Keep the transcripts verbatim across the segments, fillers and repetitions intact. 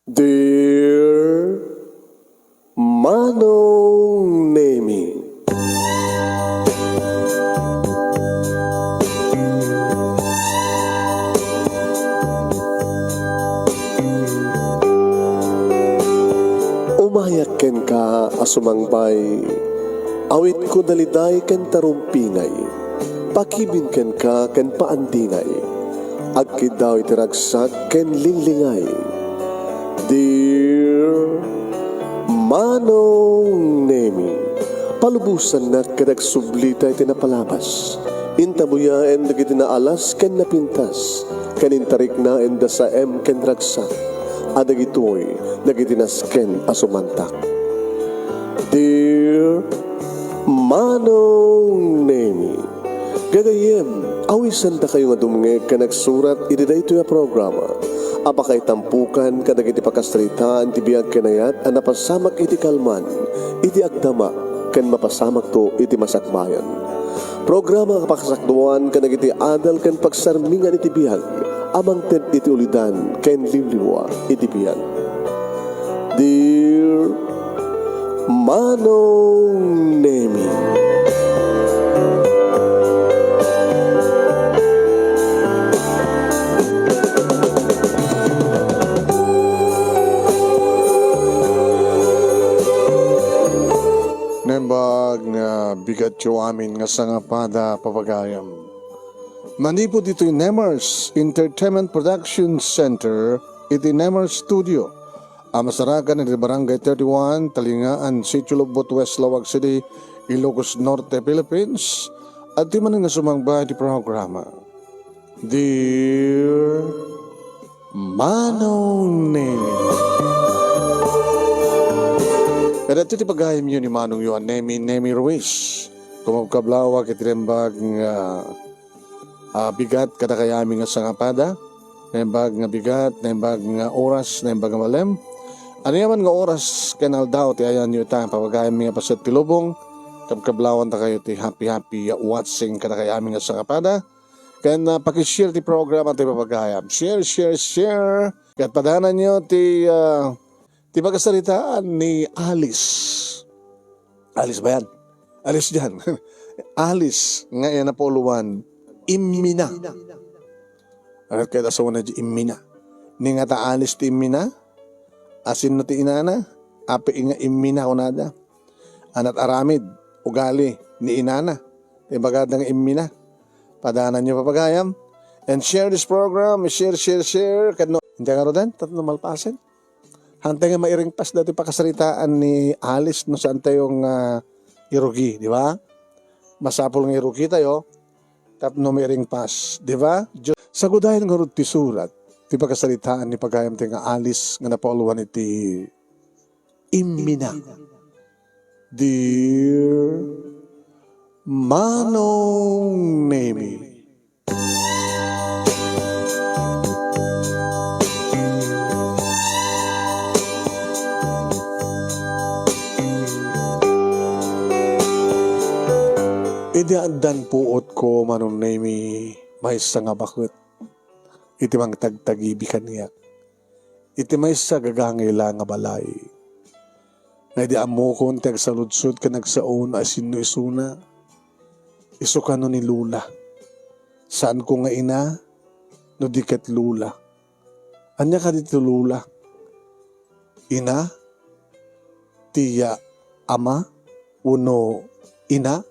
Dear Manong Nemi. Umayak kenka a sumangbay, awitko daliday ken tarumpingay, pakibin kenka ken paandingay, agkiddaw iti ragsak ken linglingay. Dear Manong Nemi, palubosannak ket agsublita iti napalabas. Intabuyaen dagiti naalas ken napintas, ken intariknaen da saem ken ragsak, a dagitoy dagiti nasken a sumantak. Dear Manong Nemi, gagayyem, awisendakayo nga dumngeg ken agsurat iti daytoy a programa a pakaitampokan kadagiti pakasaritaan ti biag ken ayat a napasamak iti kalman, iti agdama, ken mapasamakto iti masakbayan. Programa a pakasakduan kadagiti adal ken pagsarmingan iti biag a mangted iti ulidan ken liwliwa iti biag. Dear Manong Nemi. Naimbag nga bigatyo amin nga sangapada, papagayam. Manipud ditoy Nemers Entertainment Production Center iti Nemers Studio a masarakan iti Barangay thirty-one, Talingaan, Sitio Logbot, West Laoag City, Ilocos Norte, Philippines, adtoy manen nga sumangba iti programa. Dear Manong Nemi. Kadagiti pagayamyo ni Manong Yuan Nemi, Nemi Ruiz. Kumabkablawak iti naimbag nga, ah, bigat kadakayo amin nga sangapada. Naimbag nga bigat, naimbag nga oras, naimbag nga malem. Ania man nga oras ken aldaw ti ayanyo ita, papagayam nga paset ti lubong. Kabkablawantakayo ti happy, happy watching kadakayo amin nga sangapada. Ken, ah, pakishare ti programa ti papagayam. Share, share, share. Ket padananyo ti, ah, ti pakasaritaan ni Alice. Alice ba yan? Alice dian. Alice nga iya napauluan, immina. Ano kaya ta suna di immina? Ni nga ta Alice ti immina? Asinno ti inana? Apay nga immina kunada. Anat aramid, ugali ni inana. Ti bagada nga immina. Padananyo, papagayam. And share this program. Share, share, share. Kano, hindi nga rodan, tatlo malpasen. Hantay nga mairingpas dati pakasaritaan ni Alice no saan tayo nga irugi, di ba? Masapul nga irugi tayo, tapno mairingpas, di ba? Diyos, sagudayan nga rod ti surat, ti pakasaritaan ni pagayam tayo nga Alice nga napauluan iti immina. Dear Manong Nemi. Idi addan puotko, Manong Nemi, maysa nga baket iti mangtagtagibi kaniak iti maysa gagangay la nga balay. Nga idi ammokon ti agsaludsod ken agsao no asinno isuna, isu kano ni Lola. Saanko nga ina no di ket Lola. Ania kadi ti Lola? Ina ti, ah, ama wenno ina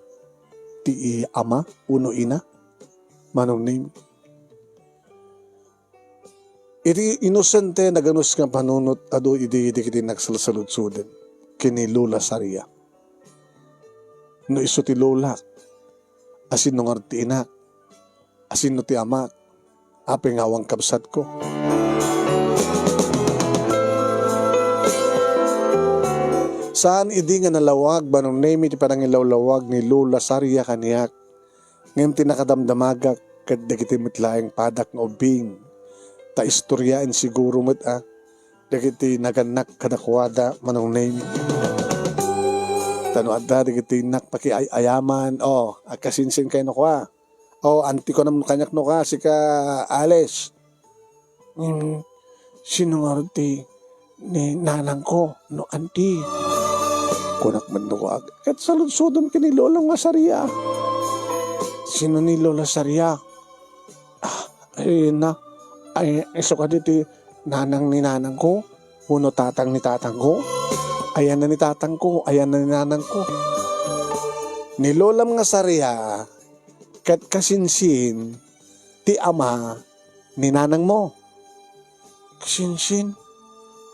ti ama wenno ina? Manong Nemi. Iti inosente naganus nga panunot adu idi dagiti nagsalsaludsoden ken ni Lola Saria. No isu ti lolak, asinno ngarud ti inak, asinno ti amak, apay nga awan kabsatko. Saan idi nga nalawag, Manong Nemi, ti panangilawlawag ni Lola Saria kaniak. Ngem ti nakadamdamagak ket dagiti met laeng padak nga ubbing. Ta istoriaen siguro met a dagiti nagannak kadakuada, Manong Nemi. Ta no adda dagiti innak pakiay-ayaman, o, agkasinsin kayo no kua. O, anti ko naman kaniak no kua, sika, Alice. Ngem, sino ngarud ti ni nanangko, no anti. Kunak met no kuak, ket saludsodom ken ni Lola nga Saria. Sino ni Lola Saria? Ah, ay na, ay, isu kadi ti nanang ni nanangko, wenno tatang ni tatangko? Ayanna ni tatangko, ayanna ni nanangko. Ni Lolam nga Saria, ket kasinsin ti ama ni nanangmo. Kasinsin?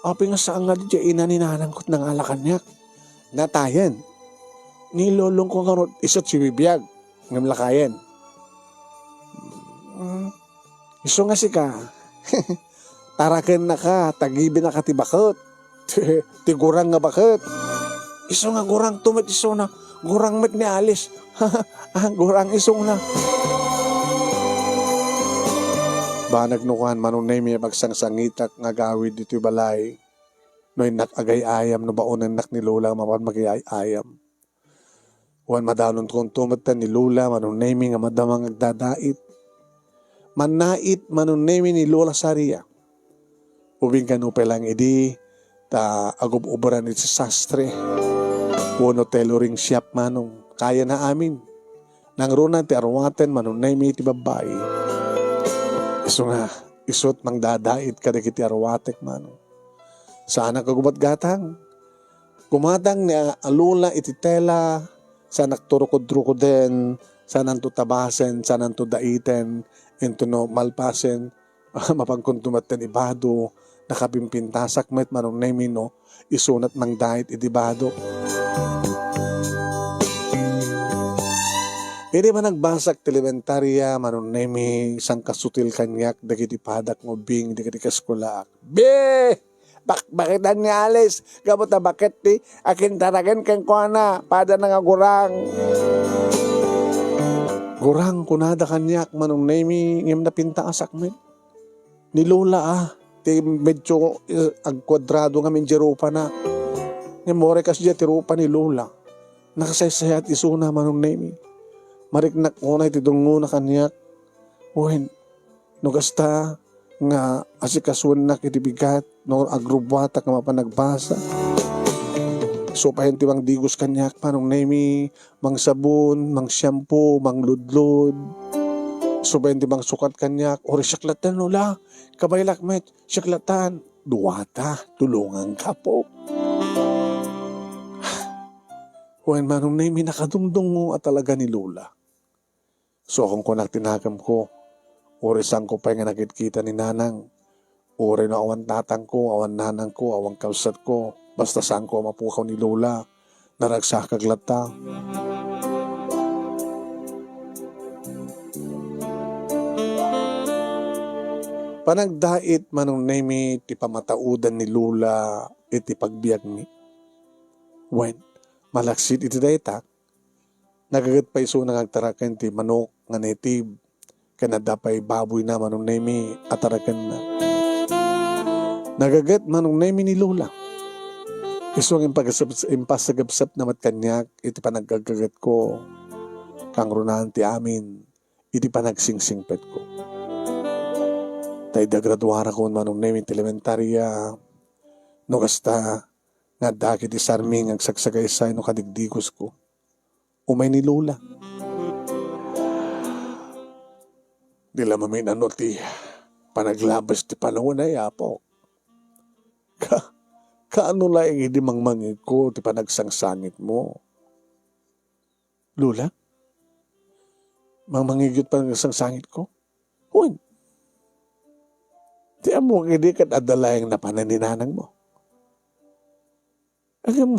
Apay nga saan nga diay ina ni nanangko ti nangala kaniak? Natayen. Ni lolongko ngarud, isu ti sibibiag, ngem lakayen. Mm. Isu nga sika, tarakennaka, tagibinaka ti baket. Ti gurang nga baket. Isu nga gurangto met isuna. Gurang met ni Alice. Ah, gurang isuna. Banag no kuan, Manong Nemi, a magsangsangitak nga agawid ditoy balay. No innak agay-ayam, no baonennak ni Lola nga mapan magay-ayam. Wen, madanon konto met ni Lola, Manong Nemi, nga madama nga agdadait. Mannait, Manong Nemi, ni Lola Saria. Ubing kano pay lang idi ta agub-ubran iti sastre wenno tailoring shop, Manong. Kayana amin. Nangruna ti aruaten, Manong Nemi, iti babbai. Isu nga, isut' mangdadait kadagiti aruatek, Manong. Saanak a gumatgatang. Gumatang ni a, a Lola iti tela, saanak to rukodrukoden, saananto tabasen, saananto daiten, intono malpasen, mapankonto met ti ibado, nakapimpintasak met, Manong Nemi, no, isunat mangdait iti bado. Idi managbasak ti elementaria, Manong Nemi, sangkasutil kaniak dagiti padak nga ubing dagiti kaskulaak. Be! Bakbakitan ni Alice, gapu ta baket ti akintaragen kenkuana, padana nga gurang. Gurang, kunada kaniak, Manong Nemi, ngem napintasak met. Ni Lola, ah, ti medyo, eh, agkuadrado nga mendiay rupana. Ngem uray kasdiay ti rupa ni Lola. Nakasaysayat isuna, Manong Nemi. Mariknak unay ti dungngona kaniak. Wen, no kasta nga asikasuennak iti bigat, no agrubbuatak nga mapan nagbasa. Isu payen ti mangdigos kaniak, Manong Nemi, mangsabon, mangshampoo, mangludlod. Isu payen ti mangsukat kaniak, uray siak latta, Lola. Kabaelak met, siak latta. Duata, tulonganka, apo. Wen, Manong Nemi, nakadungdungngo a talaga ni Lola. Isu a kunkunak ti nakemko, uray saanko pay nga nakitkita ni Nanang, uray no awan tatangko, awan nanangko, awan kabsatko, basta saanko a mapukaw ni Lola, naragsakak latta. Panagdait, Manong Nemi, ti pamataodan ni Lola iti pagbiagmi. Wen, malaksid iti dayta, nagaget pay isuna nga agtaraken ti manok nga native, ken adda pay baboyna, Manong Nemi, a tarakenna. Nagaget, Manong Nemi, ni Lola. Isu nga impagasep-, impasagepsepna met kaniak iti panaggagetko, kangrunaan ti amin iti panagsingpetko. Ta idi agraduarakon, Manong Nemi, ti elementaria, no kasta, nga adda iti sarmi nga agsagsagaysay no kadigdigosko. Umay ni Lola. Di la maminano ti panaglabes ti panawen, ay, apo. Ka-, kaano laeng idi mangmangegko ti panagsangsangitmo? Lola? Mangmangegyo ti panagsangsangitko? Wen. Ti ammok idi ket adda laeng napanan ni nanangmo. Ngem,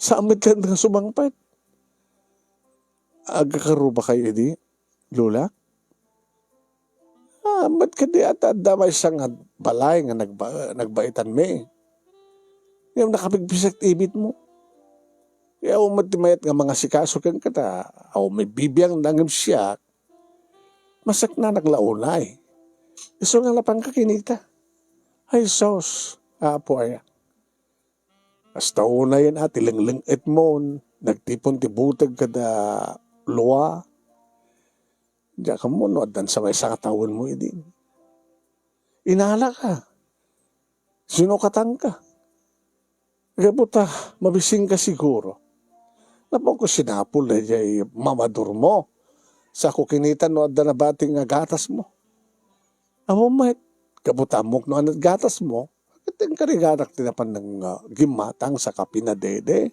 saan met laeng nga sumangpet. Agkakaruba kayo idi, Lola? Ah, met kadi ata adda maysa nga balay nga nagba-, nagbaitanmi. Ngem nakapigpisak ti ibitmo. Kaya awan met ti mayat nga mangasikaso kenka ta, awan met bibiangna ngem siak. Masaknanak la unay. Isu nga napanka kinita. Ay, sus, Apo aya. Kasta unayen a ti lengleng-etmon, nagtipon ti buteg kada lua. Diak ammo no addan sa maysa nga tawenmo idi. Inalaka. Sinukatangka. Gapu ta mabisingka siguro. Napawko sinapul daydiay mamadurmo. Sako kinita no adda nabati nga gatasmo. Ammom met, gapu ta ammok no ania't gatasmo, ket inkariganak ti napan nga gimmatang saka pinadede.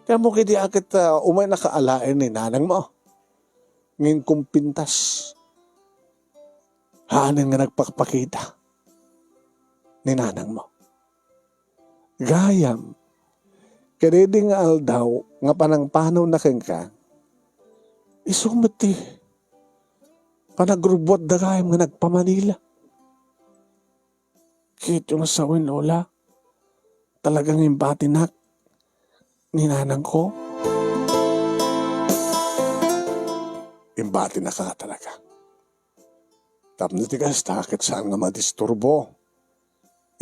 Ti ammok idi a ket, ah, umaynaka alaen ni nanangmo. Ngin kumpintas. Haanen nga nagpakpakita ni nanangmo. Gayam, kadaydi nga aldaw nga panangpanawna kenka, isu met ti panagrubbuatda gayam nga nagpa-Manila. Kityo nga sawen, Lola, talagang imbatinak ni nanangko. Imbatinaka nga talaga. Tapno ti kasta, ket saan nga madisturbo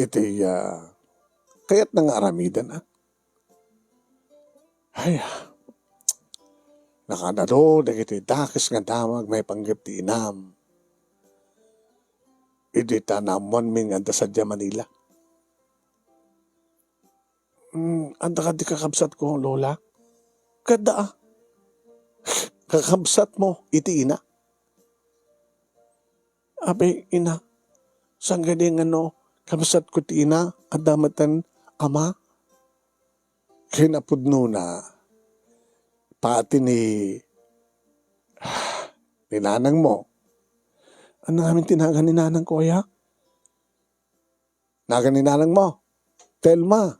iti, ah, kayatna nga aramiden, ah. Ay, ah. Nakadalo dagiti dakes nga damag maipanggep ti inam. Idi ta naammoanmi nga adda sadiay Manila. Mm, adda kadi kakabsatko, Lola? Kada, ah. Kakabsatmo iti ina? Abi, ina, saan kadi nga no kabsatko ti ina, adda metten ama? Kinapudnona, pati ni, ni nanangmo. Ania ngamin ti nagan ni nanangko, aya? Nagan ni nanangmo, Telma.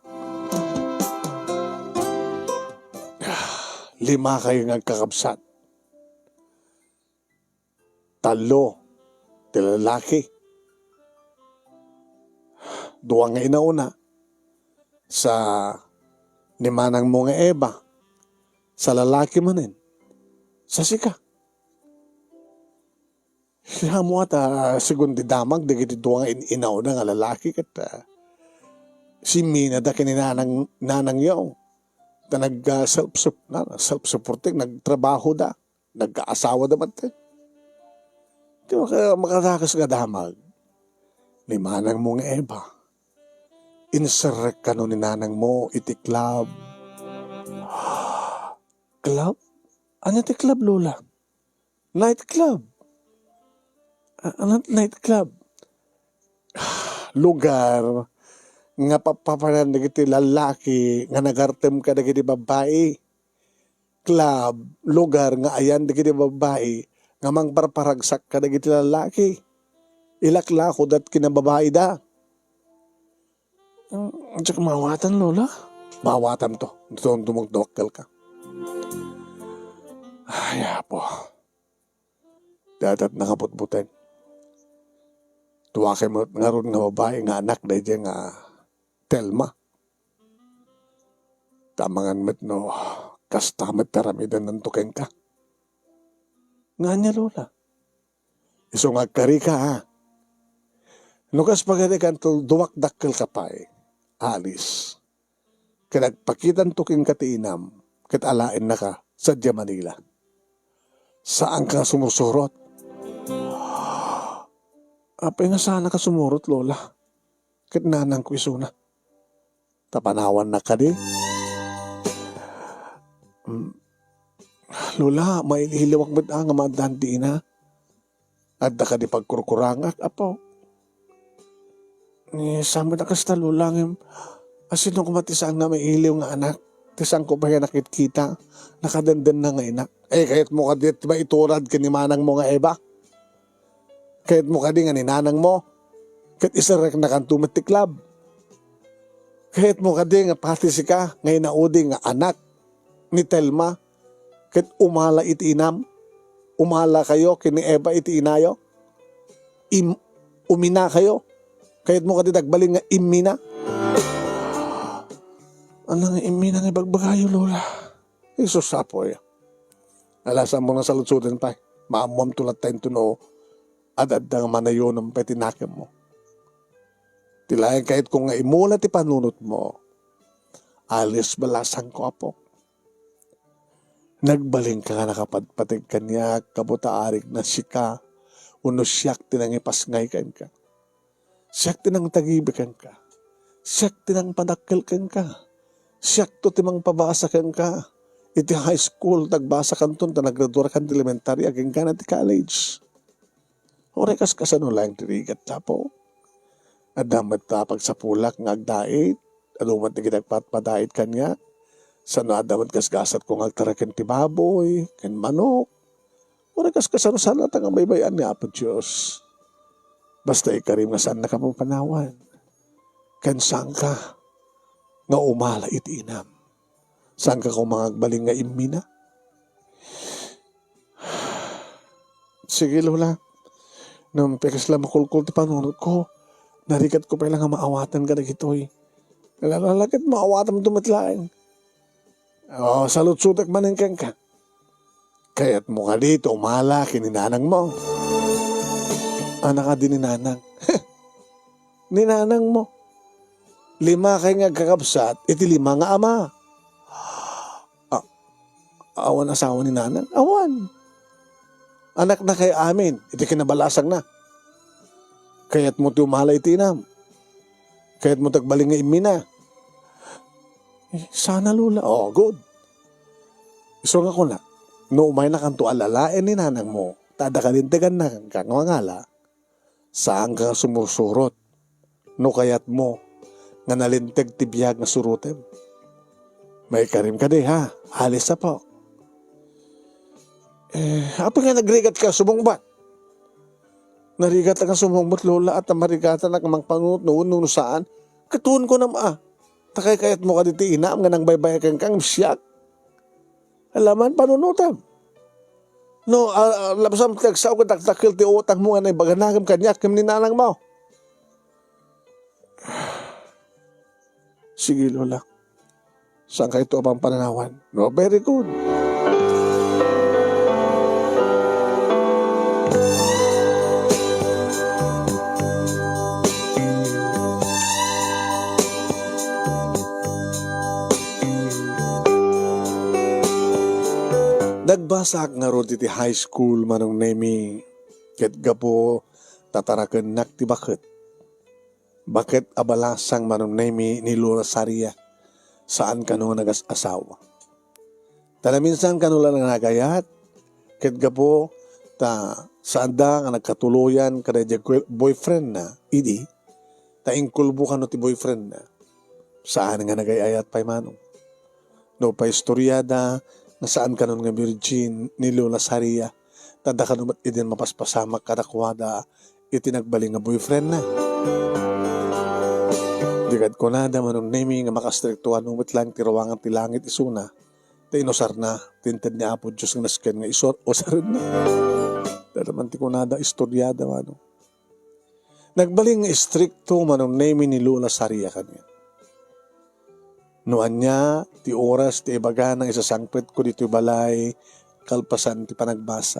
Limakayo nga agkakabsat. Tallo ti lalaki. Dua nga inauna, sa ni manangmo nga Eva, sa lalaki manen, sa sika. Siya mo ata, segun ti damag dagiti dua nga in-, inauna nga lalaki ket, ah, simminada ken ni nanang, nanangyo. Ta nag, ah, self-sup-, na, self-supporting, nagtrabahoda, nagkaasawada met. Ti maka-, makadakes nga damag ni manangmo nga Eva. Inserrek kano ni nanangmo iti club. Club? Ania ti club, Lola? Night club. A-, ania night club? Lugar nga papapanan dagiti lalaki nga nagartem kadagiti babbai. Club, lugar nga ayan dagiti babbai nga mangparparagsak kadagiti lalaki. Ilaklakoda ti kinababaida. Mm, diak maawatan, Lola. Maawatam to. Dito ang dumagdawakkel ka. Ay, apo. Dadat nakaputbuteng. Tuwakay mo ngarud nga babae nga anak daydiay nga Telma. Tamangan met no kasta met ti aramidenna kenka. Nga ania, Lola? Isu nga agkarika, ha? No kas pagarikan to, dumakdakkel ka pay, Alice. Ket agpakitanto kenka ti inam, ket alaennaka sadiay Manila. Saanka nga sumursurot. Apay nga saanka sumurot, Lola? Ket nanangko isuna. Ta panawannak kadi? Mm. Lola, maililiwak met a nga maaddaan ti ina. Adda kadi pagkurkurangak, apo? Ni, saan met a kasta, Lola, ngem asino koma ti saan nga mailiw nga anak? Ti saanko pay nga nakitkita, nakadendenna nga ina. Eh, kayatmo kadi ti maiturad ken ni manangmo nga Eva? Kayatmo kadi nga ni nanangmo ket iserreknakanto met ti club? Kayatmo kadi nga pati sika nga inaudi nga anak ni Telma ket umala iti inam? Umalakayo ken ni Eva iti inayo? Im-, uminakayo? Kayatmo kadi ti agbalin nga immina? Ania nga immina nga ibagbagayo, Lola? Jesus, apoy. Ala, saanmo nga saludsodem pay. Maammoam to latta intono ad-adda nga manayunom pay ti nakemmo. Ti laeng kayatko nga imula ti panunotmo. Alice, balasangko, apo. Nagbalinka nga nakapadpateg kaniak, gapu ta arigna sika. wenno siak ti nangipasngay kenka. Siak ti nangtagibi kenka. Siak ti nangpadakkel kenka. Siakto ti mangpabasa kenka. Iti high school, nagbasakanton ta naggraduarkan ti elementary, agingga ti college. Uray kas kasano laeng ti rigat, Apo. Adda met ta pagsapulak nga agdait, adu met dagiti agpatpadait kaniak. Saan no adda met gasgasatko nga agtara ken ti baboy, ken manok. Uray kas kasano, saan latta nga baybay-an ni Apo Dios. Basta ikarim nga saannaka a panawan. Ken saanka nga umala iti inam. Saanka koma nga agbalin nga immina. Sige, Lola. Ngem kasla makulkol ti panunotko, narigatko pay la nga maawatan kadagitoy. Ala, ala ket maawatanto met laeng. O, salutsotek manen kenka. Kayatmo kadi ti umala ken ni nanangmo? Anak kadi ni nanang. Ni nanangmo. Limakay nga agkakabsat iti lima nga ama. A-, awan asawa ni nanang? Awan. Anaknakay amin iti kinabalasangna. Kayatmo ti umala iti inam? Kayatmo ti agbalin nga immina? Eh, sana, Lola. Oh, good. Isu nga kunak, no umaynakanto a lalaen ni nanangmo, ta adda kalinteganna kenka nga mangala, saanka nga sumursurot no kayatmo nga nalinteg ti biag nga surotem. Maikarim kadi, ha? Alis, Apo. Eh, apay nga nagrigatka sumungbat? Narigatak nga sumungbat, Lola, ta marigatanak nga mangpanunot no, no, no saan. Ket wen kunam a, ta kaykayatmo kadi ti inam nga nangbaybay-ay kenka ngem siak? Alaman panunotam. No, a, a, labsam ti agsao ket dakdakkel ti utangmo nga naibagana ngem kaniak ngem ni nanangmo. Sige, Lola. Saan kayto a pampananawan? No, very good. Nagbasaak ngarud iti high school, Manong Nemi, ket gapu ta tarakennak ti baket. Baket a balasang, Manong Nemi, ni Lola Saria. Saan kano nga nagas-asawa. Ta naminsan kano la nga nagayat, ket gapu ta saanda nga nagkatuloyan kadaydiay boyfriendna idi, ta inkulbo kano ti boyfriendna. Saan nga nagay-ayat pay, Manong. No paistoriada nga saan kanon nga virgin ni Lola Saria, ta adda kano met idin mapaspasamak kadakuada iti nagbalin nga boyfriendna. Di kad kunada, Manong Nemi, nga makastrikto a no met laeng ti ruangan ti langit isuna, ta inusarna ti inted ni Apo Dios nga nasken nga isur-, usarenna. Dada man ti kunada, istoriada, Manong. Nagbalin nga istrikto, Manong Nemi, ni Lola Saria kaniak. No ania ti oras ti ibagana nga isasangpetko ditoy balay kalpasan ti panagbasa,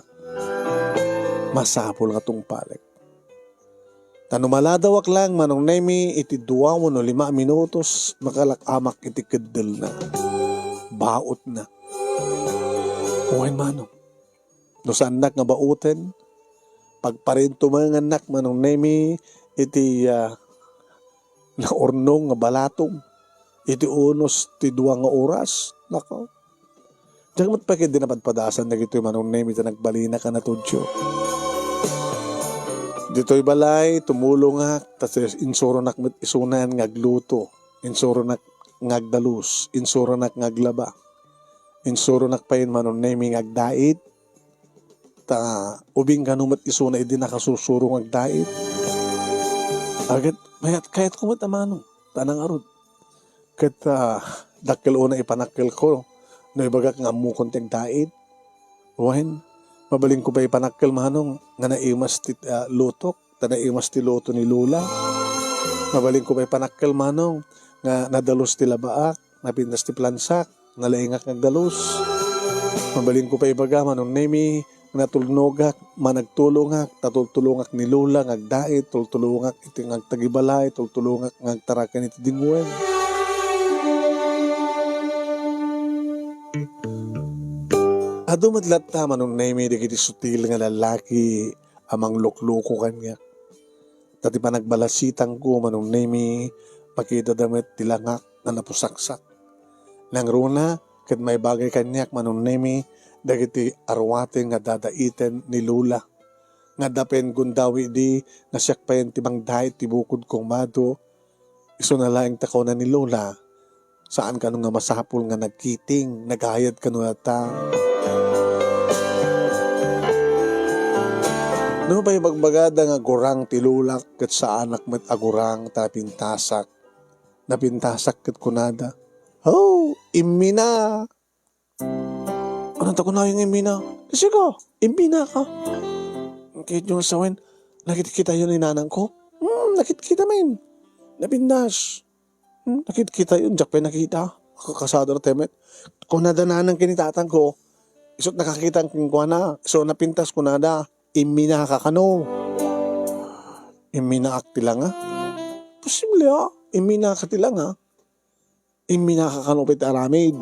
masapul nga tungpalek. Ta no maladawak laeng, Manong Nemi, iti dua wenno lima a minutos, makalak-amak iti keddelna, baotna. Wen, Manong. No saannak nga baoten, pagparintumengannak, Manong Nemi, iti, ah, naurnong nga balatong iti unos ti dua nga oras. Nako. Diak met pay ketdi napadpadasan dagitoy, Manong Nemi, ta nagbalina ka natudyo. Ditoy balay, tumulongak, ta insuronak met isunan nga agluto. Insuronak nga agdalus. Insuronak nga aglaba. Insuronak pay, Manong Nemi, nga agdait. Ta ubing kano met isuna idi nakasursurong agdait. Aget, mayat, kayatko met a Manong, ta nangarud. Ket, ah, dakkel unay ipanakkelko no ibagak nga ammokon ti agdait. Wen, mabalinko pay ipanakkel, Manong, nga naimas ti, ah, lutok. Ta naimas ti luto ni Lola. Mabalinko pay panakkel, Manong, nga nadalus ti labaak, napintas ti plansak, nalaingak nga agdalus. Mabalinko pay ibaga, Manong Nemi, nga natulnogak, managtulongak, ta tultulongak ni Lola nga agdait, tultulongak iti nga agtagibalay, tultulongak nga agtaraken iti dingwen. Adu met latta, Manong Nemi, dagiti sutil nga lallaki a manglukloko kaniak. Ta ti panagbalasitangko, Manong Nemi, makitana met ti langak nga napusaksak. Nangruna ket maibagay kaniak, Manong Nemi, dagiti aruaten nga dadaiten ni Lola. Nga adda pay gundawida nga siak pay ti mangdait ti bukod kong mado, isuna laeng ta kuna ni Lola, saan kano nga masapul nga nagkiting, nagayad kano latta. No pay bagbagada nga gurang ti Lolak, ket saanak met a gurang ta napintasak. Napintasak ket kunada, "Oh, immina!" Ano ta kunayo nga immina? Kasi ka, immina ka. Kayatyo nga sawen, nakitkitayo ni nanang ko? Hmm, nakitkita men. Napintas. Hmm, nakitkitayo, diak pay nakita. Kakasada na temet. Kunada nanang kini tatang ko, isut nakakita kenkuana. So, napintas kunada, immina ka kano. Imminaak ti langa? Posible, ah. Imminaka ti langa. Imminaka kano pay ti aramid.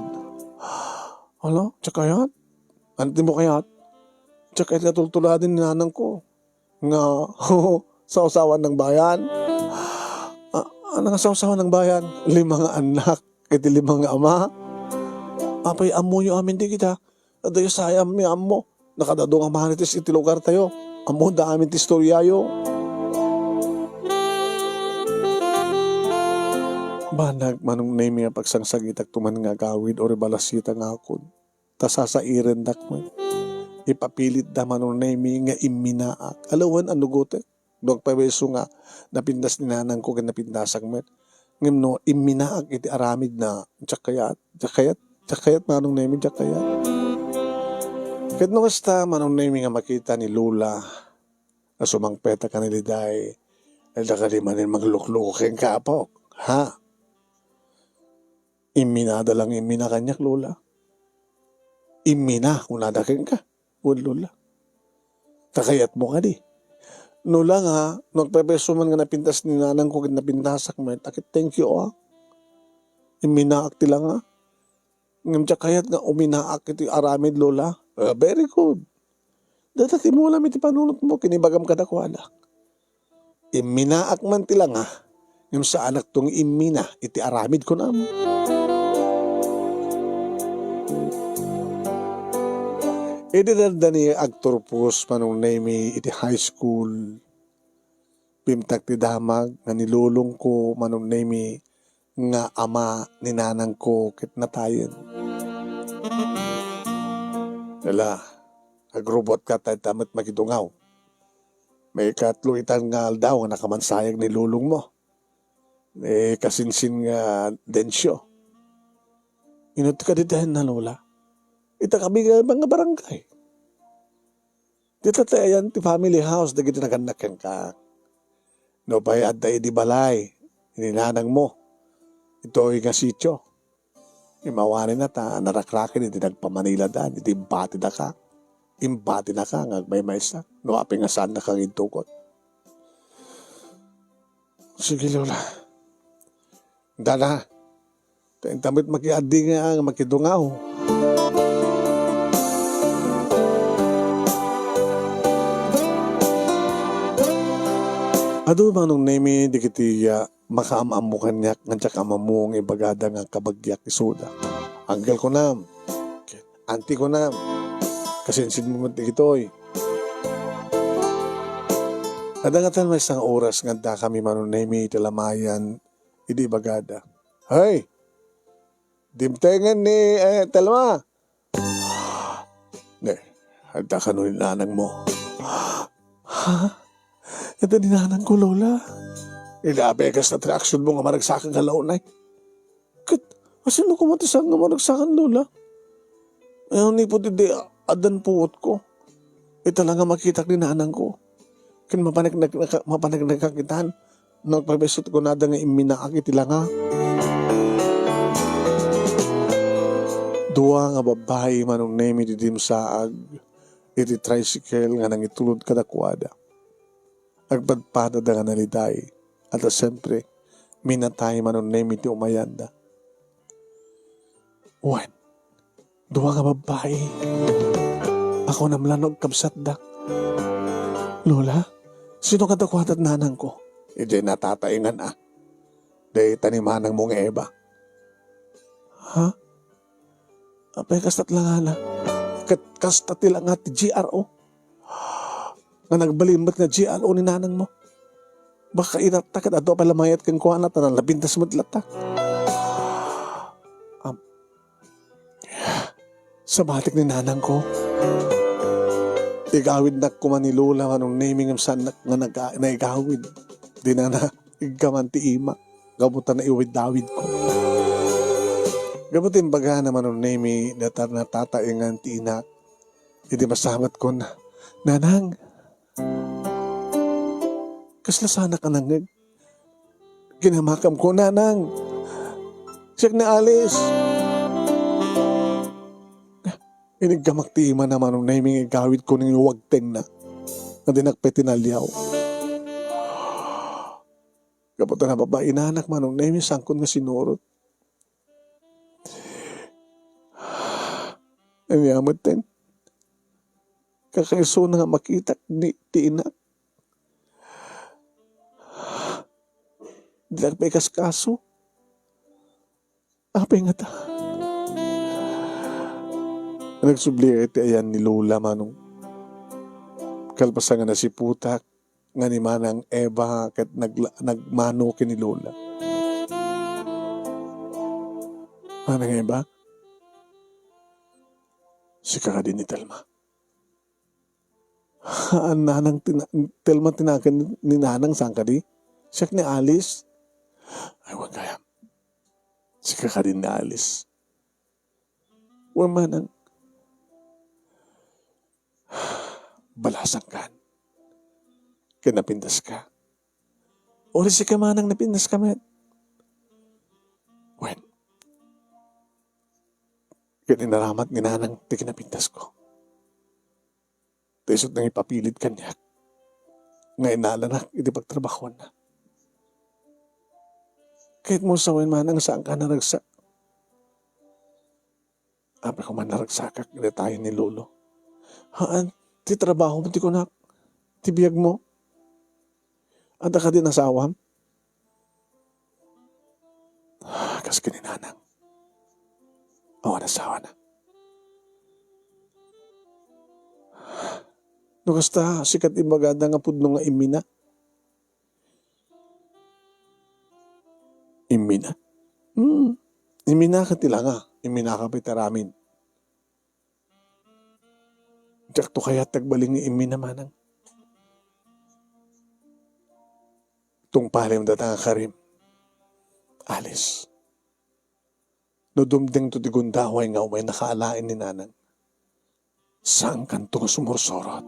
Hala, diak kayat? Antimo kayat? Diak kayat nga tultuladen ni nanang ko nga sawsawan ng bayan. Ah, ano nga sawsawan ng bayan? Lima nga anak, iti lima nga ama. Apay, ammoyo amin di kita. Adayo sa ammi ammo. Nakadado nga Marites iti lugar tayo. Ammoda amin ti istoryayo. Banag, Manong Nemi, a pagsangsagitak tuman nga agawid o rebalasita nga akon. Ta sasairendak met. Ipapilitda, Manong Nemi, nga imminaak. Alawen a nugotek. No agpayso nga napintas ni nanang ko ken napintasak met. Ngem no imminaak iti aramidna, diak kayat, diak kayat, diak kayat, Manong Nemi, diak kayat. Ket no kasta, Manong Nemi, nga makita ni Lola a sumangpet a kaniliday, adda kadi manen manglukloko kenka, apok? Ha? Imminada lang immina kaniak, Lola. Immina, kunada kenka. Wen, Lola. Ta kayatmo kadi. No la nga, no agpayso man nga napintas ni nanang ko ket napintasak met, a ket thank you, ah. Imminaak ti langa. Ngem diak kayat nga uminaak iti aramid, Lola. Ah, very good. Dayta ti mulam iti panunotmo ken ibagam kadakuada. Imminaak man ti langa, ngem saanakto nga immina iti aramid, kunam. Idi adda ni agturpos, Manong Nemi, iti high school, bimtak ti damag nga ni lolongko, Manong Nemi, nga ama ni nanangko ket natayen. Ala, agrubotka ta ita met makidungaw. Maikatlo itan nga aldaw nga nakamansayag ni lolongmo, ni kasinsin nga Dencio. Inut ka ditayen na, Lola? Ita kabiga nga barangay. Dita ti ayan ti family house dagiti nagannak kenka. Nupay adda idi balay ni nanangmo, itoy nga sitio. Imawanenna ta narakraken iti nagpamanilada, iti imbatidaka. Imbatinaka nga agmaymaysa. No apay nga saannaka nga intugot. Sige, Lola. Dana, ta inta met makiaddi nga, nga makidungaw. Adu, Manong Nemi, dagiti, ah, makaam-ammo kaniak nga diak ammo nga ibagada nga kabagiak isuda. Uncle kunam, auntie kunam, kasinsinmo met dagitoy. Adda ngatan maysa nga oras nga addakami, Manong Nemi, iti lamayan idi ibagada, "Hey! Dimtengen ni, eh, Telma!" "Ne, adda kano ni nanangmo?" "Ha? Adda ni nanangko, Lola." "Ina, apay kasta ti reaksionmo nga maragsakan nga launay?" "Ket, asino koma ti saan nga maragsakan, Lola?" "Eh, manipud idi addan puotko, ita la nga makitak ni nanangko. Ken mapaneknek-, mapaneknekak itan, no agpayso ti kunada nga imminaak iti langa." Dua nga babbai, Manong Nemi, ti dimsaag iti tricycle nga nangitulod kadakuada. Agpadpadada nga naliday, a ta siempre, minatay, Manong Nemi, ti umayanda. Wen, dua nga babbai. Ako namlan no agkabsatda. "Lola, sino kadakuada ti nanangko?" "Idiay natataengan a. Dayta ni manangmo nga Eva." "Ha? Apay, kasta ti langana? Ket kasta ti langa ti G R O? Nga nagbalin met nga G R O ni nanangmo? Baka itatta ket adu a pay la mayat kenkuana, ta nalabintas met latta." Am-, Sabatik ni nanangko. Igawidnak koma ni Lola Manong Nemi ngem saannak nga nag-, naigawid. Dinana iggaman ti ima, gapu ta naiwid-awidko. Gapu ta imbagana Manong Nemi, dayta natataengan ti inak. Idi masabat ko na, "Nanang, kasla saanak a nangngeg?" Kinamakamko, "Nanang, siak ni Alice." Iniggamak ti imana Manong Nemi nga igawidko nga iwagtengna. Nga dinak pay tinaliaw. Gapu ta nababainanak Manong Nemi, saankon nga sinurot. Ania metten? Kakaisuna nga makitak ni ti inak. Dinak pay ikaskaso. Apay ngata? Nagsubli ti ayan ni Lola Manong. Kalpasan nga nasiputak nga ni Manang Eva ket nagla-, nagmano ken ni Lola. "Manang Eva, sika kadi ni Telma?" "Haan, nanang, tina-, Telma ti nagan ni nanang, saan kadi? Siak ni Alice." "Ay, wen gayam. Sika kadi ni Alice?" "Wen, manang." "Balasangkan. Ket napintaska. Uray sika manang napintaska met." "Wen." Ket inaramat ni nanang ti kinapintasko. Ta isut' nangipapilit kaniak nga inalanak iti pagtrabahoanna. Ket mo sawen manang saanka naragsak. Apay koma naragsakak iti tayen ni Lolo. Haan, ti trabahom ti kunak, ti biagmo. Adda kadi asawam? Kas ken ni nanang. Awan asawana. No kasta, sika ti imbagada nga pudno nga immina. Immina? Hmm. Imminaka ti langa. Imminaka pay ti aramid. Diakto kayat ti agbalin nga immina, manang. Tungpalem dayta nga karim, Alice. No dumtengto ti gundaway nga umay nakaalaen ni nanang, saankanto nga sumursurot.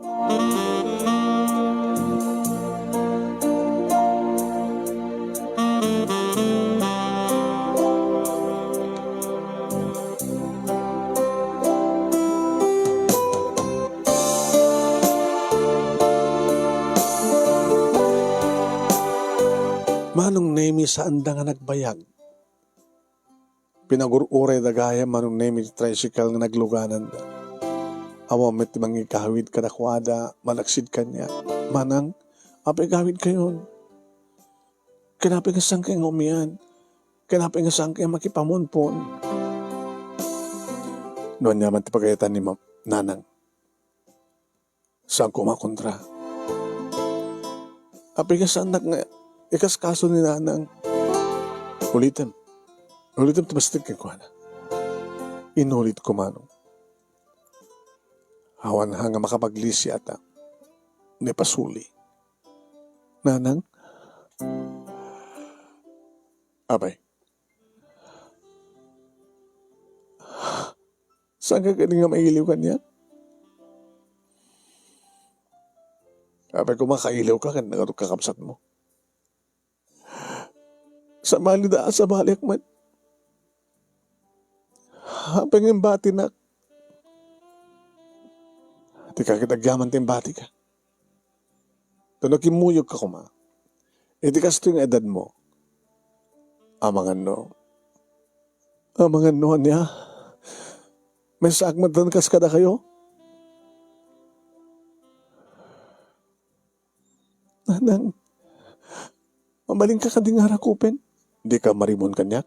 Manong Nemi, saanda nga nagbayag. Pinagur-urayda gayam Manong Nemi ti tricycle nga naglugananda. Awan met ti mangigawid kadakuada malaksid kaniak. Manang, apay igawidkayon? Ken apay nga saankayo nga umian? Ken apay nga saankayo makipamunpon? No ania man ti pagayatan ni ma-, nanang. Saan koma kontra. Apay nga saannak nga ikaskaso ni nanang. Ulitem. Ulitem ti bassit kenkuana. Inulit ko manong. Awan ha nga makapaglisiata. Ni pasuli. Nanang. Apay. Saanka kadi nga mailiw kaniak? Apay koma kailiwka ken ngarud kakabsatmo. Sabalida a sabaliak met. Apay nga imbatinak? Dika ket agyaman ti imbatika. Ta no kimmuyogka koma, iti kastoy nga edadmo, amangan no, amangan no ania, maysaak met kas kadakayo? Nang, mabalinka kadi nga arakupen? Dika marimon kaniak?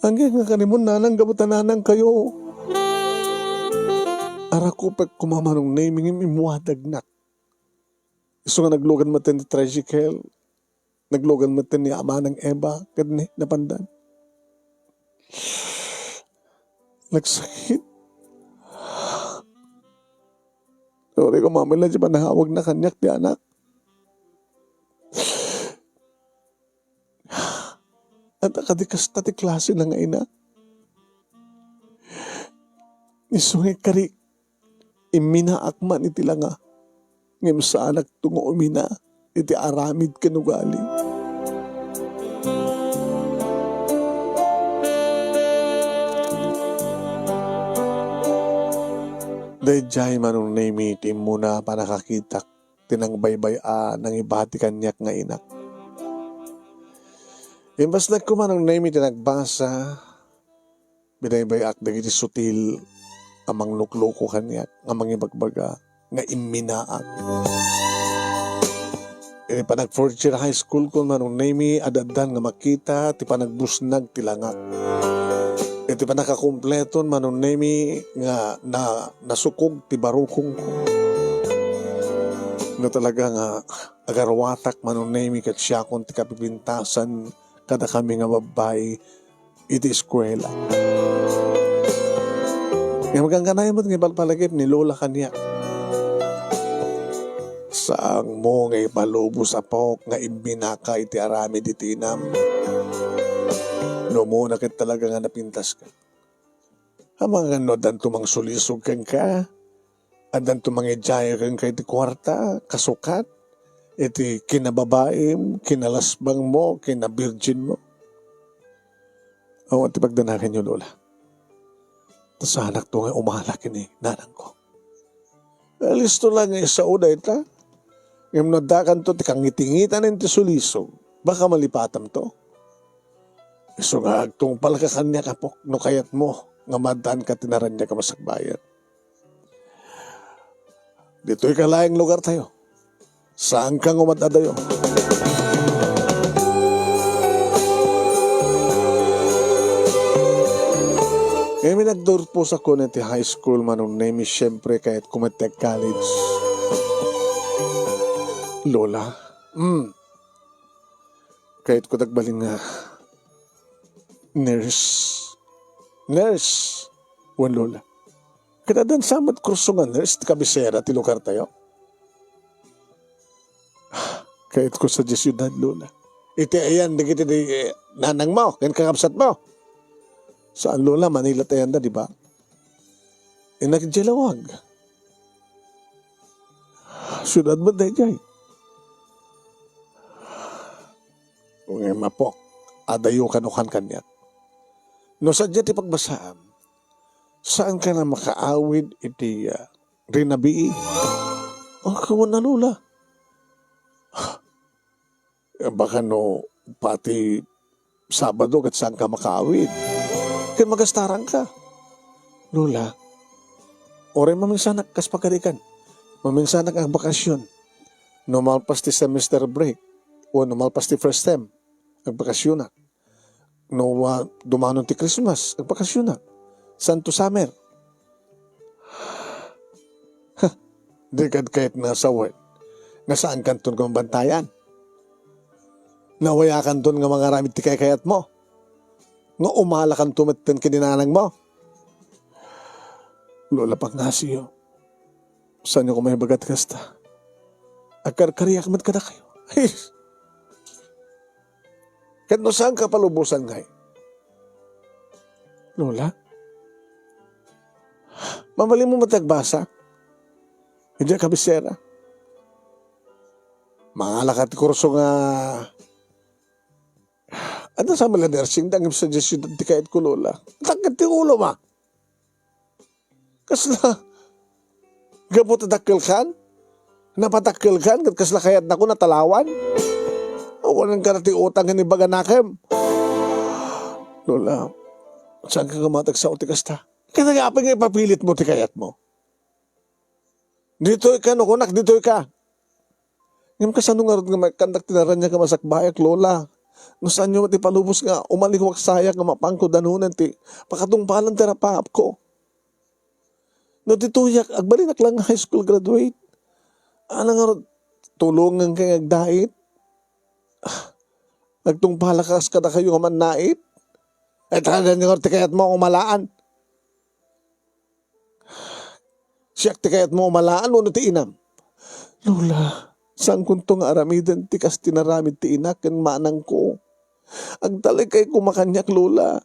Anggen nga karimon, nanang, gapu ta nanangkayo. Arakupek koma, Manong Nemi, ngem immuadagnak. Isu nga naglugan met ti tricycle, naglugan met ni Amanang Eva ket ni napandan. Nagsakit. Sorry ko, Mami, la, ti panahawagna kaniak ti anak. Ania kadi kasta ti klase nga ina? Isu nga kari, imminaak man iti langa, ngem saanakto nga umina iti aramid ken ugali. Daydiay, Manong Nemi, ti immuna a pannakakitak ti nangbaybay-a nangibati kaniak nga inak. Imbasnekko, Manong Nemi, ti nagbasa, binaybay-ak dagiti sutil a manglukluko kaniak nga mangibagbaga nga imminaak. Iti panag-fourth year high school ko, Manong Nemi, ad-addan nga makita ti panagbusnag ti langak. Iti pannakakumpleton, Manong Nemi, nga na, nasukog ti barukongko. No talaga nga agaruatak, Manong Nemi, ket siakon ti kapipintasan kadakami nga babbai iti eskuela. Ngem gangganay met nga ipalpalagip ni Lola kaniak. Saanmo nga ipalubos, apok, nga imminaka iti aramid iti inam. No umuna ket talaga nga napintaska. Amangan no addanto mangsulisog kenka, addanto mangidiay kenka iti kuarta, kasukat iti kinababaim, kinalasbangmo, kinabirjinmo. Awan ti pagdanaganyo, Lola. Ta saanakto nga umala ken ni nanangko. Listo la nga isao dayta. Ngem no addakanto ti kangitingitan iti sulisog, baka malipatamto. Isu nga agtungpalka kaniak, apok, no kayatmo nga maaddaanka ti naraniag a masakbayan. Ditoyka laeng lugartayo. Saanka nga umad-adayo. Ngem nagturpos a kuno iti high school, Manong Nemi, siyempre, kayatko met ti ag-college. Lola, mm, kayatko ti agbalin nga nurse. Nurse, wen, Lola. Ket addan sa met kurso nga nurse ti kabisera ti lugartayo? Kayatko sadiay siudad, Lola. Iti ayan dagiti di, eh, nanangmo ken kakabsatmo? Saan, Lola, Manila ti ayanda, di ba? Innak idiay lawag. Siudad met daydiay. Ngem, apok, adayo kanukan kaniak. No sadiay ti pagbasaam, saanka nga makaawid iti, ah, rinabii? Ah, wen a, Lola. Baka no pati Sabado ket saanka makaawid. Ket magastaranka. Lola, uray maminsanak kas pagarigan. Maminsanak agbakasyon. No malpas ti semester break, o no malpas ti first term, agbakasyonak. No, ah, dumanon ti Christmas, agbakasyonak. Santo Summer. Huh, dika kayat nga sawen nga saankanton nga mabantayan. Nawayakanton nga mangaramid ti kaykayatmo. Nga umalakanto metten ken ni nanangmo. Lola, pangngasiyo. Saanyo koma ibaga ti kasta. Agkarkariak met kadakayo. Ket no saanka palubosan ngay, Lola, mabalinmo met agbasa idiay kabisera. Mangalaka ti kurso nga, adda sa met la nursing, ngem sadiay siudad ti kayatko, Lola. Dakkel ti ulom, a. Kasla, gapu ta dakkelkan? Napadakkelkan ket kasla kayatnako natalawan? Awanen kada ti utang nga ibaganakem. Lola, saanka nga matagsa ti kasta? Ket apay nga ipapilitmo ti kayatmo? Ditoyka, no kunak, ditoyka. Ngem kasano ngarud nga maikkandak ti naraniag a masakbayak, Lola? No saanyo met ipalubos nga umalikok sayak nga mapanko danunen ti pakatungpalan ti rapaapko. No ditoyak, agbalinak lang nga high school graduate. Ania ngarud, tulonganka nga agdait? Ah, agtungpalak kas kadakayo nga mannait? Ay, talaga ngarud ti kayatmo nga umalaan. Siak ti kayatmo umalaan wenno ti inam? Lola, saankonto nga aramiden ti kas ti naramid ti inak ken manangko. Agtalekay koma kaniak, Lola.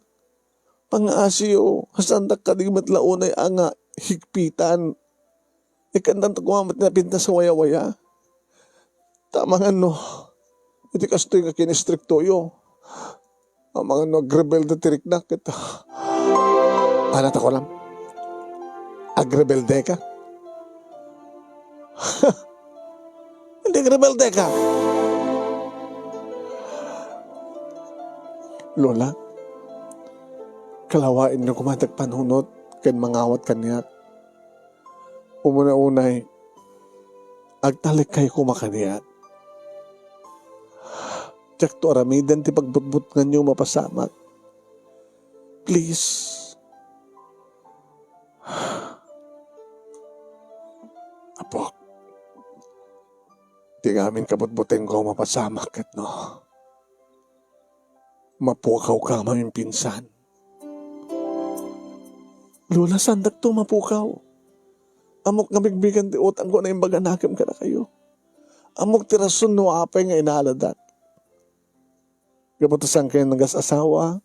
Pangaasiyo, saandak kadi met la unay a nga higpitan. Ikkandak koma met napintas a wayawaya. Ta amangan no, iti kastoy nga kinistriktoyo. Amangan no agrebelde ti riknak ket, ania ta kunam? Agrebelde ka? Hindi agrebelde ka. Lola, kalawaenyo koma ti agpanunot ken mangawat kaniak. Umuna unay, agtalekay koma kaniak. Diakto aramiden ti pagbutbutnganyo mapasamak. Please. Apok, ti ngamin kabutbutengko mapasamak ket no mapukaw ka mamimpinsan. Lola, saandakto mapukaw. Ammok nga bigbigen ti utangko a naimbaganakem kadakayo. Ammok ti rason no apay nga inaaladak. Gapu ta saankayo nagas-asawa,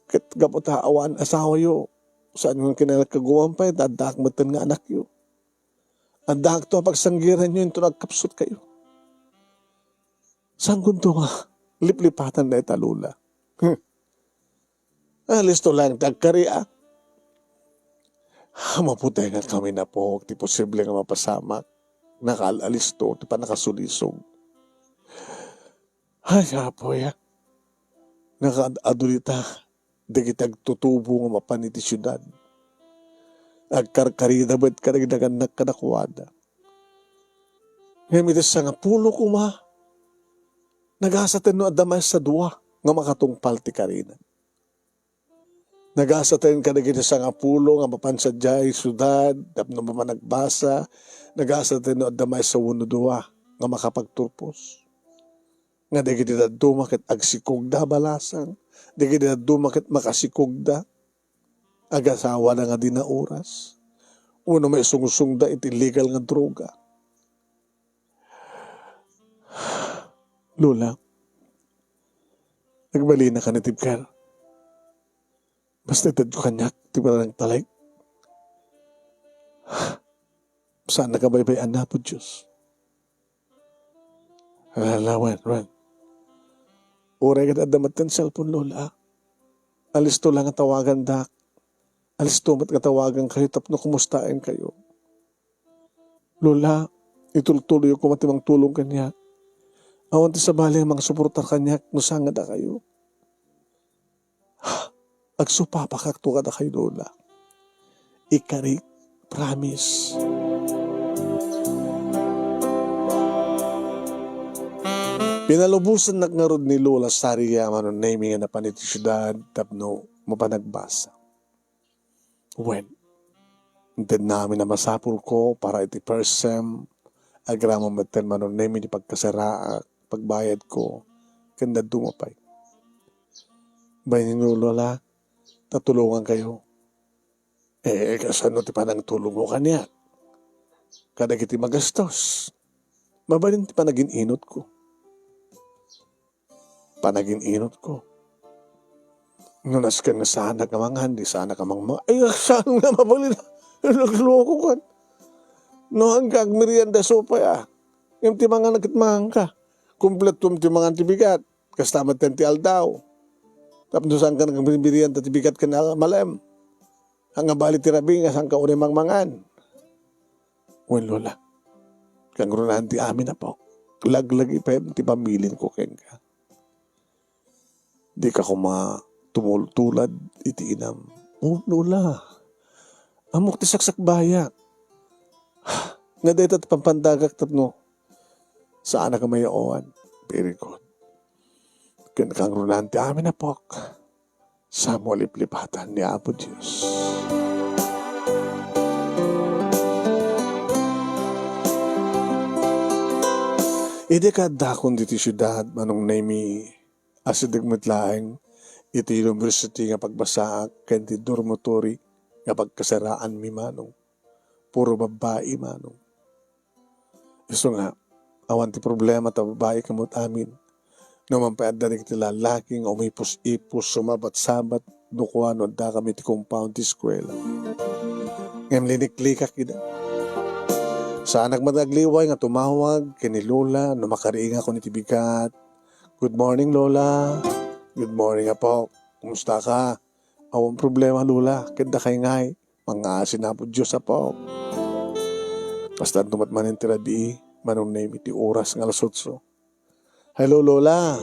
ket gapu ta awan asawayo, saan nga kinalagkaguan pay ta addaak metten nga anakyo. Addaakto a pagsanggiranyo inton agkapsutkayo. Saankonto nga liplipatan dayta, Lola? Hmm. Alisto laeng ti agkari, a. Maputengan kami, Apo, ti posible nga mapasamak. Nakaal-alisto ti pannakasulisog. Ay, Apo, ya. Nakaad-adu dita dagiti agtutubo nga mapan iti siudad. Agkarkarida met kadagiti nagannak kadakuada. Ngem iti sangapulo koma, nagasaten no adda maysa dua nga makatungpal ti karina. Nagasaten kadagiti sangapulo nga mapan sadiay siudad tapno mapan agbasa, nagasaten no adda maysa wenno dua nga makapagturpos. Nga dagiti dadduma ket agsikogda a balasang, dagiti dadduma ket makasikogda, agasawada nga di naoras, wenno maisungsongda iti illegal nga droga. Lola, agbalina ka ni Tibker. Basta itedyo kaniak ti panagtalek. Saan nakabaybay-an, Apo Dios. Ala, wen, wen. Uray ket adda met ti cellphone, Lola. Alisto la nga tawagandak. Alisto met nga tawagankayo tapno kumustaenkayo. Lola, itultuloyo koma ti mangtulong kaniak. Awan ti sabali a mangsuporta kaniak no saan nga dakayo. Agsupapakakto kadakayo, Lola. Ikarik, promise. Pinalubosannak ngarud ni Lola Saria Mano Nemi nga napan iti siudad tapno mapan agbasa. Wen, intedna amin a masapulko para iti first sem, agraman metten Mano Nemi ti pagkasaraak, pagbayadko, ken dadduma pay. Bainenyo, Lola, ta tulongankayo. Eh, kasano ti panangtulongmo kaniak? Kadagiti magastos, mabalin ti panagin-inotko. Panagin-inotko. No nasken nga saanak a mangan, di saanak a mangma-, ay, saan nga mabalin? Nagloko kan. No, hanggang agmerienda, supay, a. Ngem ti mangan ket manganka. Kumpletom ti mangan ti bigat. Kasta met ti aldaw. Tapno saanka nagmerienda ti bigat ken al-, malem. Ania bali ti rabii nga saanka unay mangmangan? Wen, Lola. Kangrunaan ti amin, Apo. Laglagi pay ti pamilingko kenka. Dika koma tumultulad iti inam. O, Lola. Ammok ti saksakbayak. Nga dayta ti pampandagak tapno Saanak a mayawan. Very good. Ken kangrunan ti amin, apok. Samo a liplipatan ni Apo Dios. Idi kaaddakon ditoy siudad, Manong Nemy, asideg met laeng iti university nga pagbasaak ken ti dormitory nga pagkasaraanmi, Manong. Puro babbai, Manong. Isu nga, awan ti problema ta babbai kami amin. No man pay adda dagiti lalaki nga umipus-ipus, sumabat-sabat, no kuano addakami ti compound ti eskuela. Ngem liniklikak ida. Saanak met agliway nga tumawag ken ni Lola no makariingakon iti bigat. "Good morning, Lola." "Good morning, apo. Kumusta ka?" "Awan problema, Lola. Ket dakay ngay, mangngaasin Apo Dios, apo." Kasta met manen ti rabii, Manong Nemy, ti oras nga alas otso. "Hello, Lola."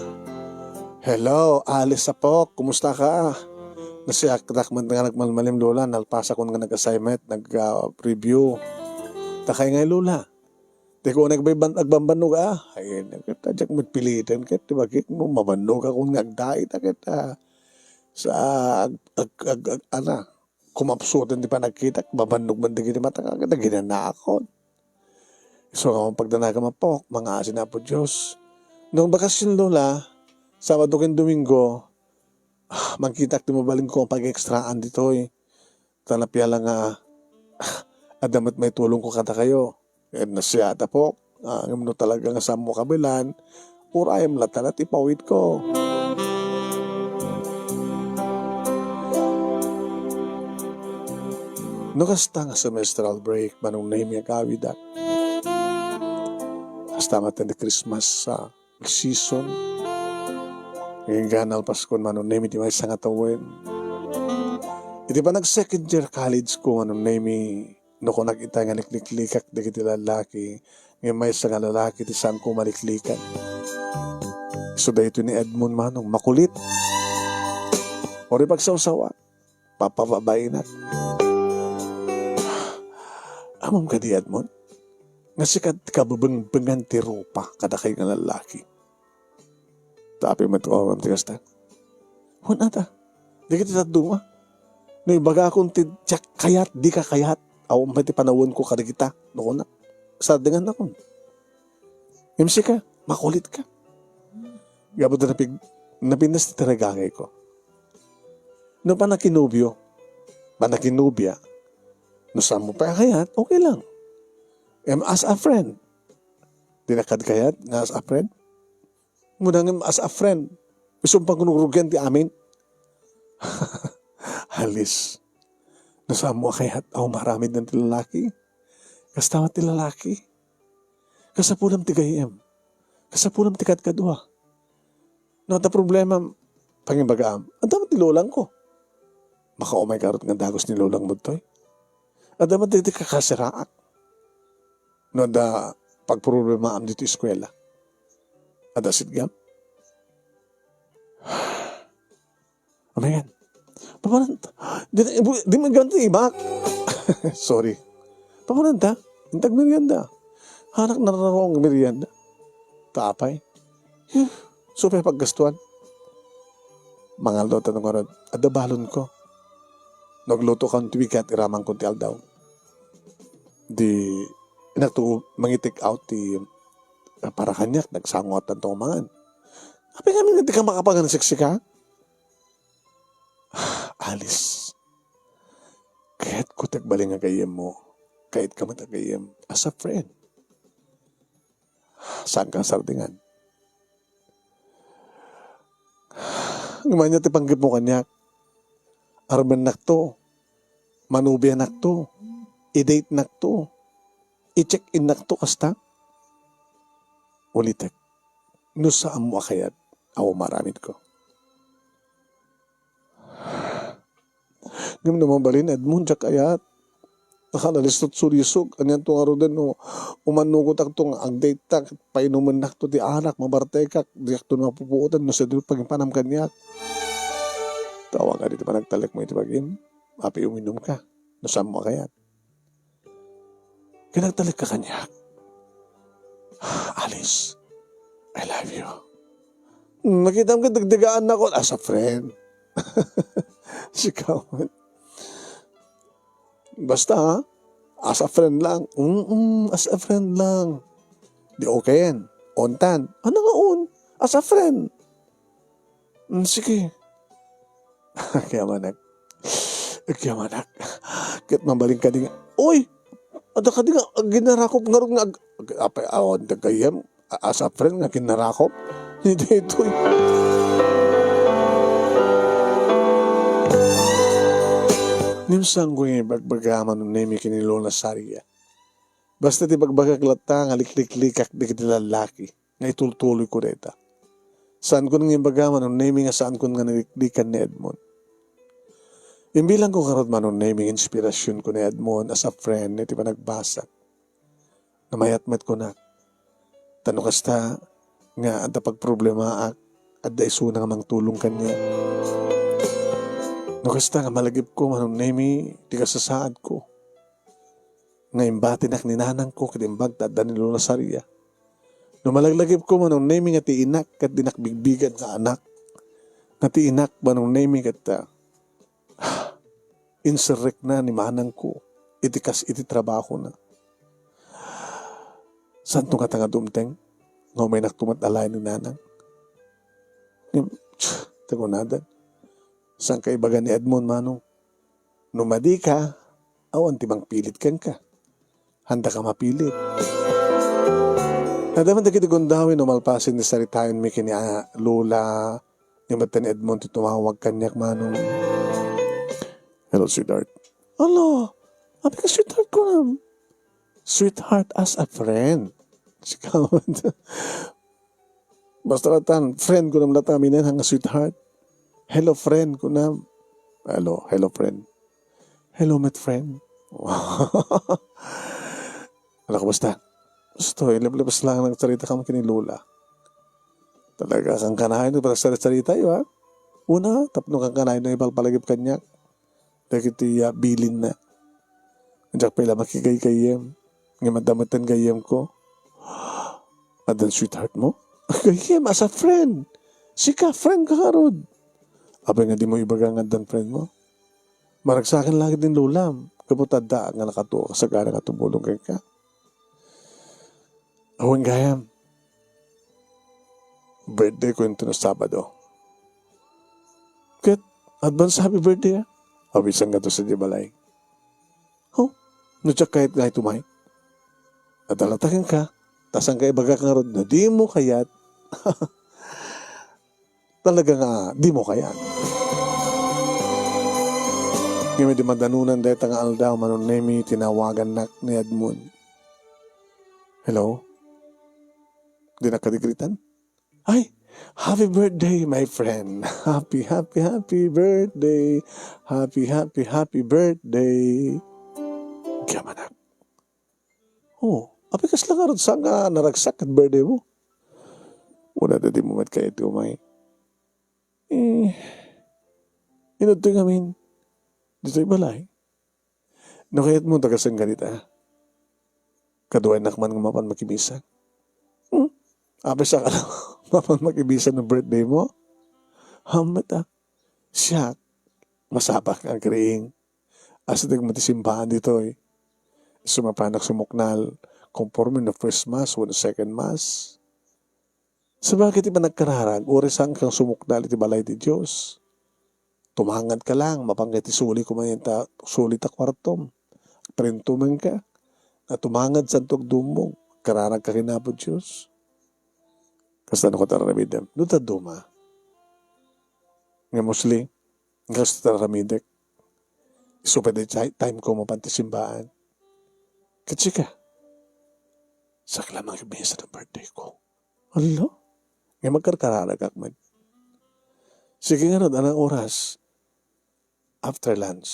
"Hello, Alice, apo. Kumusta ka?" "Nasiakdak met nga nagmalmalim, Lola. Nalpasakon nga nag-assignment, nag, ah, review." "Dakay ngay, Lola." Ti kunak, "Bay, ban-, agbambannog, ah." Ay, ket, diak met piliten, ket, ti bagik, no, mabannogakon nga agdait, ket, ah, sa ag-, ag-, ag-, ag-, ana, kumapsuten ti panagkitak, mabannog man dagiti matak, ket aginanakon. Isu nga pagdanagam, apok, mangngaasin Apo Dios. No bakasyon, Lola, Sabado ken Domingo, ah, mangkitak ti mabalinko nga pag-extraan ditoy. Ta napia la nga, ah, adda met maitulongko kadakayo. Ket nasiaat, apok. Ah, ngem no talaga nga saanmo kabilan, urayem latta ti pawidko. No kasta nga semestral break, Manong Nemy, agawidak. Kasta met ti Christmas, ah, season. Ngem nalpaskon, Manong Nemy, ti maysa nga tawen. Iti panag-second year college ko, Manong Nemy, no kunak itay nga likliklikak dagiti lalaki, ngem maysa nga lalaki ti saanko maliklikan. Isu daytoy ni Edmond, Manong, makulit. Uray pagsawsawa, papababainak. Ammom kadi, Edmond, nga sika ti kabebengbengan ti rupa kadakayo nga lalaki. Ta apay met ti kasta? Wen ata. Dagiti dadduma. No ibagakon ti diak kayat, dika kayat, awan pay ti panawenko kadagita, no kunak. Sardengannakon. Ngem sika, makulitka. Gapu ta napig-, napintas ti tarigagayko. No panakinobio, panakinobia, no saanmo pay a kayat, okay lang. Em, as a friend, di nakad kayat nga as a friend? Muna ngem as a friend, isumpa nga rugian ti amin. Alis. No saanmo a kayat, aw maramid nan ti lalaki. Kasta met ti lalaki. Kasapulam ti gayyem. Kasapulam ti kadkadua. No adda problema, pangibagaam, adda met ti lolangko. Makaumay garud nga dagus ni lolang mo ditoy. Adda met dagiti kakasiraak. No adda pagproblemaam ditoy eskuela. Adda sitgam. Amen. Papananta. Di, di, di man ganti, Mac. Sorry. Papananta. Intag merienda. Anak, nararong merienda. Tapay. Supay paggastuan. Mangaldaw ta ngarud. Adda balon ko. Nagluto kan ti bigat, iraman ko ti aldaw. Di, inakto mangi-take out ti, ah, para kaniak, nagsanguatan to mangan. Apay ngamin nga di ka makapangan siksika? Alis. Kayat ko ti agbalin nga gayyem mo. Kayat ka met a gayyem as a friend. Saan ka sardingan? Ngem ania ti panggep mo kaniak? Armennak to. Manubianak to. I-date nak to. I-check-in nak to kasta. Ulitek. No saan mo a kayat, awan maaramid ko. Ngem no mabalin, Edmond, diak kayat. Nakalalis to sulisog. Anian to ngaruden no umannugotak to nga agdate-tak, painumennak to ti arak, mabartekak, diak to mapupuotan no saan ti pagimpanam kaniak. Tawag ka dito panagtalek mo iti bagim. Api uminum ka. No saan mo a kayat. Ket nagtalek ka kaniak. Alice, I love you. Nakitam ket dagdagaan na ko as a friend. Sika man. Basta, ha? As a friend lang. Mm, as a friend lang. Di okay yan. Ontan. Ano nga on? As a friend. Mm, sige. Kaya manak. Kaya manak. Ket mabalin ka di nga. Oy! Ada ka di nga, aginarakop ngarud nga ag-, ag-, apay, awan, dagayam. A-, as a friend nga kinarakop. Ni daytoy. Ngem saanko nga ibagbaga, Manong Nemi, ken ni Lola Saria. Basta ti bagbagak latta nga likliklikak dagiti lallaki nga itultuloyko dayta. Saanko nga ibaga, Manong Nemi, nga saanko nga naliklikan ni Edmond. Imbilangko ngarud, Manong Nemi, nga inspirasionko ni Edmond as a friend iti panagbasa. Namayat met kunak. Ta no kasta nga adda pagproblemaak, adda isuna nga mangtulong kaniak. No kasta nga malagipko, Manong Nemi, ti kasasaadko nga imbatinak ni nanangko ket imbag ta adda ni Lola Saria. No malaglagipko, Manong Nemi, nga ti inak ket dinak bigbigen nga anak, nga ti inak, Manong Nemi, ket, ah, inserrekna ni manangko iti kas-, iti trabahona. Saanto ngata nga dumteng nga umaynak tumat alaen ni nanang. Ngem, ta kunadan, saanka ibaga ni Edmond, Manong? No madika, awan ti mangpilit kenka. Haandaka mapilit. Adda man dagiti gundaway no malpasen ti saritaenmi ken ni, ah, Lola, ni Madam Edmond ti tumawag kaniak, Manong. "Hello, sweetheart." "Hello, apay ka sweetheart kunam?" "Sweetheart as a friend." Sika man. Basta latan, friend kunam latan, minenhan nga sweetheart. "Hello, friend," kunam. "Hello, hello, friend." "Hello, met friend." Ala ko, basta. Basta, ileplebes lang nagsarsarita kam ken ni Lola. Talaga, kankanayon ti panagsarita-saritayo, ha? Una, tapno kankanayon nga ipalpalagip kaniak dagiti, ah, bilinna. Diak pay la makigaygayyem. Ngem adda met ti gayyemko. "Addan sweetheart mo?" "Gayyem, as a friend. Sika, friend ka ngarud." "Apay nga dimo ibaga nga addan friend mo?" "Maragsakan la ket ni Lolam. Gapu ta adda nga nakato a kasagana nga tumulong kenka." "Awan gayam. Birthday ko inton Sabado." "Ket advance happy birthday, ah." "Awisan nga to sa di balay." "Oh, no diak kayat nga itumay?" "Adda latta kenka. Ta saanka ibagak ngarud no dimo kayat." Talaga nga dimo kayat. Ngem idi madanunan dayta nga aldaw, Manong Nemi, tinawagannak ni Edmond. "Hello? Dinak kadi greetan?" "Ay, happy birthday, my friend. Happy, happy, happy birthday. Happy, happy, happy birthday." Gamanak. "Oh, apay kasla ngarud saan nga naragsak ket birthday mo?" "Kuna ta dimo met kayat ti umay." "Eh, inudtoy ngamin ditoy balay. No kayat mo, tagasen ka dita. Kaduayennak man nga mapan makibisan." "Hmm? Apay saan ka la mapan makibisan no birthday mo?" "Hammet, ah. Siak, masapulak nga agriing. Asideg met ti simbaan ditoy. Isu mapanak sumuknal, konforme no first mass wenno second mass. Sabagay ti panagkararag, uray saan kang sumuknal iti balay ti Dios. Tumangad ka lang, mapanka iti suli koma ita, suli ta kuartom. Printumenka. Nga tumangad, saanto agdumog. Kararag ka ken Apo Dios." "Kasano koma ti ar-aramidem?" "No ta duma. Nga mostly, nga kastoy ti ar-aramidek. Isu pay ti ti-, time ko mapan ti simbaan. Ket sika?" "Saan ka la makibisa no birthday ko." "Ala? Nga magkarkararagak met." "Sige ngarud, anang oras?" "After lunch."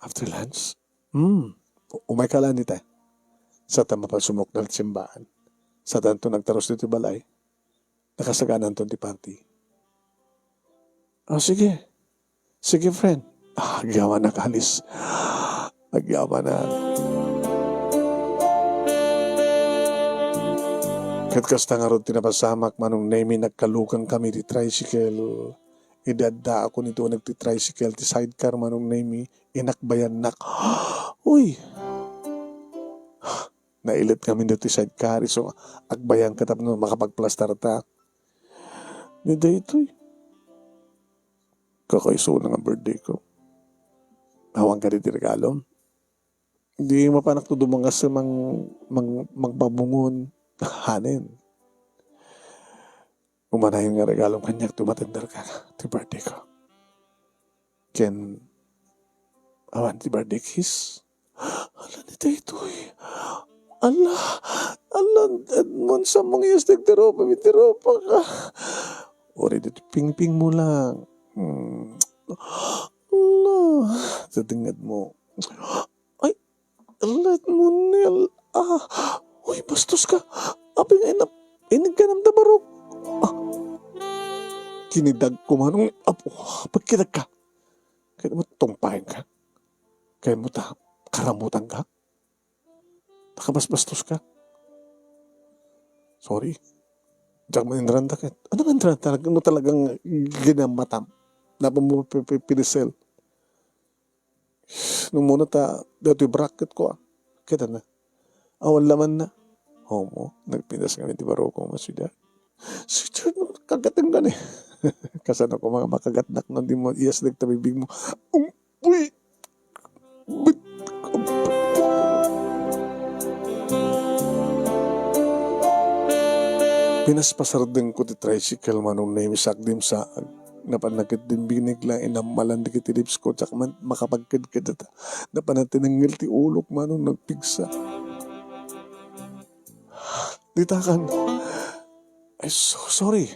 "After lunch? Hmm. U-, umayka la dita. Saan ta mapan sumuknal iti simbaan. Saanto nagtarus ditoy balay. Nakasagananton ti party." "Ah, sige. Sige, friend." Ah, agyamanak, Alice. Agyamanak. Ket kasta ngarud ti napasamak, Manong Nemy, nagkalugan kami ti tricycle. Idi addaakon iti uneg ti tricycle, ti sidecar, Manong Nemy, inakbayannak. Uy! Nailet ngamin ditoy sidecar, isu nga akbayanka tapno makapagplastar ta. Ni daytoy. Kakaisuna nga birthday ko. Awan kadi ti regalom? Di mapanak to dumangas mang-, mang-, mangpabungon. Hanen. Umanayon nga regalom kaniak, tumatender ka ti birthday ko. Ken, awan ti birthday kiss. Ala, ni daytoy. Ala, ala, Edmond, sa mong iyas dagiti ropam, iti ropaka. Uri ditoy pingping mo lang. Hmm. Ala, sa tenged mo. Ay, ala, Edmond, Nel. Ah, uy, bastos ka. Apay nga inap-, inigkanam ta barok. Ah. Kinidag ko, Manong. Apo, pagkidag ka. Kayat mo tumpayan ka? Kayat mo ta karamutan ka? Nakabasbastos ka? Sorry. Diak man inranda ket. Ano nga inranda? Talaga, no talagang ginamatam. Napa mo pi-, pi-, pinisel. Nung muna ta, datoy bracket ko, ah. Kita na. Awan laman na. Homo, nagpinas kami ti barokong nga sida. Sweetheart, no, kagateng ka ni. Kasano ko mga makagatnak no, di mo iyas nagtabibig mo. Um, uy! But, pinaspasardeng ko ti tricycle, Manong Nemy, sa agdimsaag. Napan na ket din binigla, inammalan dagiti lips ko, diak man makapagkedkedata. Napan na tinengngel ti ulok, Manong, nagpigsa. Ditakan. Ay, so, sorry.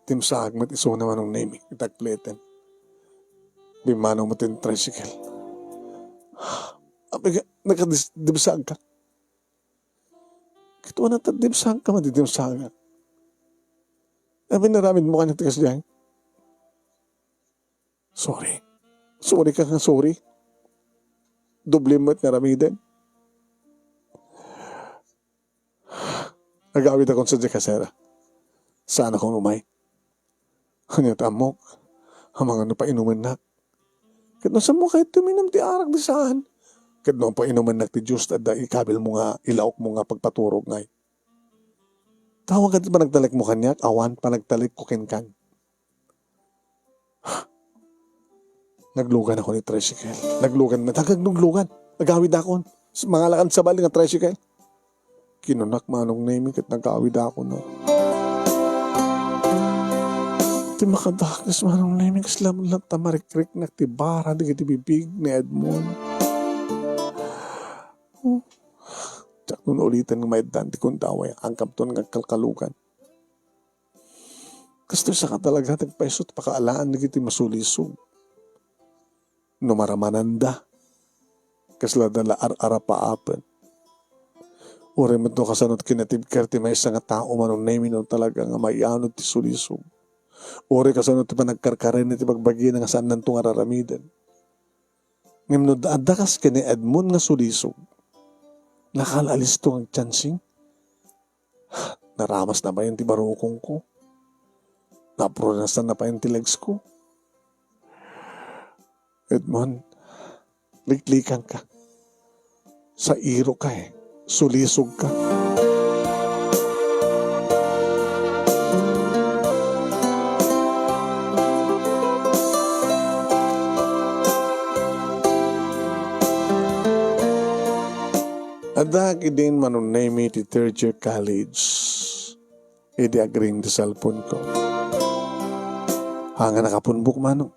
Dimsaag met isuna, Manong Nemy, iti akleten. Bimmanaw met ti tricycle. Apay ka, nakadis-, dimsaag ka? Ket wana ta dimsaag ka, madidimsaag ka. Apay naramid mo kaniak ti kasdiay? Sorry. Sorry ka nga sorry. Doble met nga aramiden. Agawidakon sadiay kasera. Saanakon umay. Ania ti ammok? Amangan no painumennak. Ket no saanmo kayat uminum ti arak, di saan. Ket no painumennak ti juice, adda ikabil mo nga ilaok mo nga pagpaturog ngay. Tawag ti panagtalek mo kaniak, awan panagtalek ko kenkan. Naglugan ako ni tricycle. Naglugan, naglugan. Agawid akon. Mangalakan sa bali nga tricycle. Kinunak, Manong Nemy, ket nagawid ako na. Ti makadakes, Manong Nemy, kasla met latta marikriknak ti bara dagiti bibig ni Edmond. Oh. Diak no nauliten nga maiddan ti kundaway, angkamton nga agkalkalugan. Kastoy saka talaga, nagpayso ti pakaalaan dagiti masulisog. No maramananda, kasla da la ar-arapaapen. Uray met no kasano ti kinatibker ti maysa nga tao, Manong Nemy, no talaga nga maianod ti sulisog. Uray kasano ti panagkarkarina ti bagbagina nga saannanto nga ar-aramiden. Ngem no adda kas ken ni Edmond nga sulisog, nakal-alisto nga agtiansing. Naramas na payen ti barukongko. Naprunasna payen ti legsko. Edmond, liklikanka. Sairok ka, eh. Sulisog ka. Adda ket idin, Manong Nemy, ti third year college. Idi agring ti cellphone ko. Haan nga nakapunbok, Manong.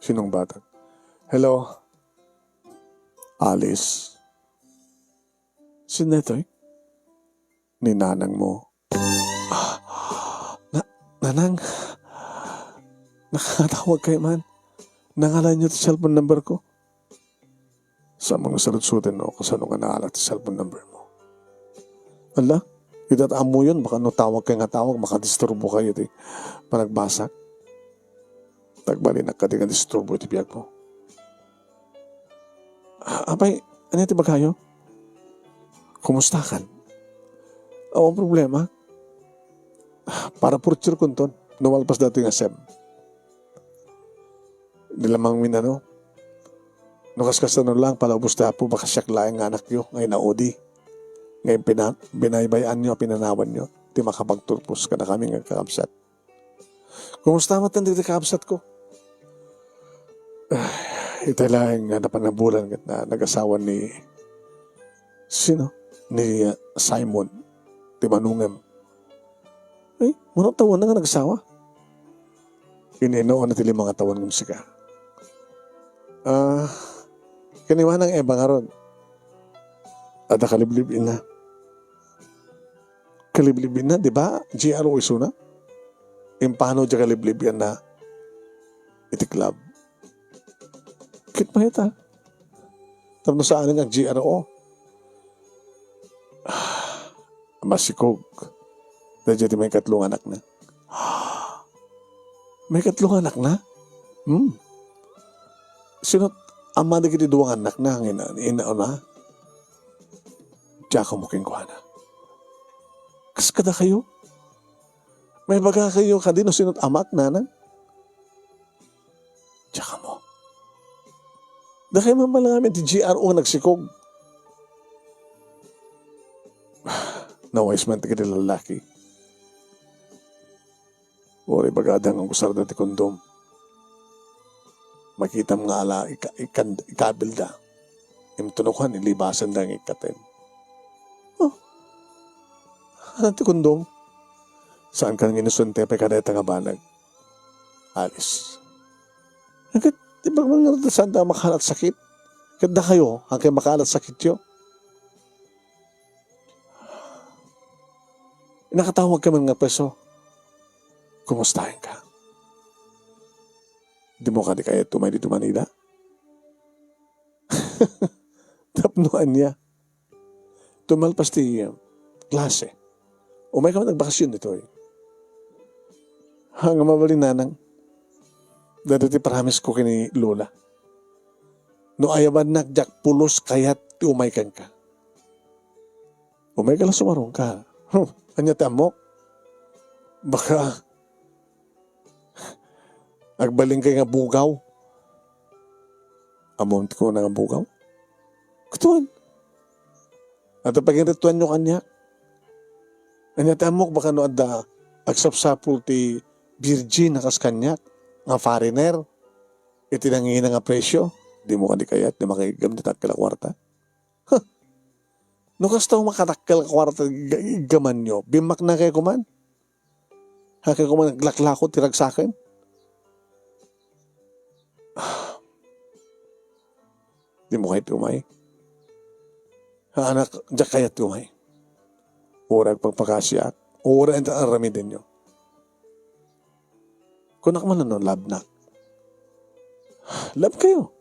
Sinungbatak. Hello? Alice. Sino daytoy? Ni nanang mo. Ah, na-, nanang, nakatawag kayo man. Nangalanyo ti cellphone number ko. Sa mga saludsuden, no, kasano nga naala ti cellphone number mo? Ala, ita ta ammoyon, baka no tawag kay nga tawag, makadisturbo kayo ti panagbasa. Nagbalinak kadi nga disturbo iti biag mo. Ah, apay, ano ti bagayo? Kumusta kan? Awan problema. Para future kunton, no malpas datoy nga sem. Di lamang minano. No kaskasano lang, palaubos ti Apo, baka siak laeng nga anakyo, nga inaudi. Nga impina-, binaybay-anyo, pinanawanyo, ti makapagturpos kadakami nga kakabsat. Kumusta met dagiti kakabsatko? Ah, itay laeng nga napan nga bulan ket na, nagasawa ni, sino? Ni, ah, Simon, ti manongem. Ay, mano tawen nga nagasawa? Inino, ano ti lima nga tawen ngem sika? Ah, ken ni Manang Eva ngarud. Adda kaliblib-inna. Kaliblib-inna, di ba? G R O isuna. Impano diay kaliblib-inna iti club. Ket mayat, ah. Tapno saan nga G R O. Masikog. Daydiay ti maikatlo nga anakna. Maikatlo nga anakna? Hmm. Sino ama dagiti dua nga annakna nga ina-, inauna? Giacomo kenkuana. Kas kadakayo? Maibaga kayo kadi no sino't amak, nanang? Giacomo. Dakay man pala ngamin ti G R O nga nagsikog. Nawayis man ti kadi lalaki. Uray bagada nga agusarda ti kondom. Makitam nga ala, ika-, ikan-, ikabilda. Imtunokan, ilibasanda nga ikkaten. Oh. Ano ti kondom? Saan ka nang inosente pay kadayta nga banag? Alice. Ket, di ba man nga saan ta makalat sakit? Ket dakayo, ang kay makalat sakityo? Nakatawag ka man nga preso. Kumustaen ka? Dimo kadi kayat umay dito Manila? Tapno ania? Tumalpas ti, uh, klase. Umay ka man agbakasyon ditoy. Ha, nga mabalin, nanang. Dada ti promise ko kini Lola. No ayabannak, diak pulos kayat ti umay kenka. Umay ka la sumarungkar. Hmm, ania ti ammok? Baka agbalin kay nga bugaw. Ammom ti kuna nga bugaw? Kutuan. Adda paginrituanyo kaniak. Ania ti ammok, baka no adda agsapsapul ti virgin a kas kaniak, nga foreigner, iti nangina nga presyo, dimo kadi kayat, di makaiggam ti dakkel a kuarta. Huh! No kasta, makadakkel a kuarta ig-, iggamanyo, bimmakna kay kuman? Ha, kay kuman naglaklako ti ragsaken? Dimo kayat umay? Ha, anak, diak kayat umay. Uray agpakpakasiak, uray anta aramidenyo. Kunak man no love nak. Love kayo.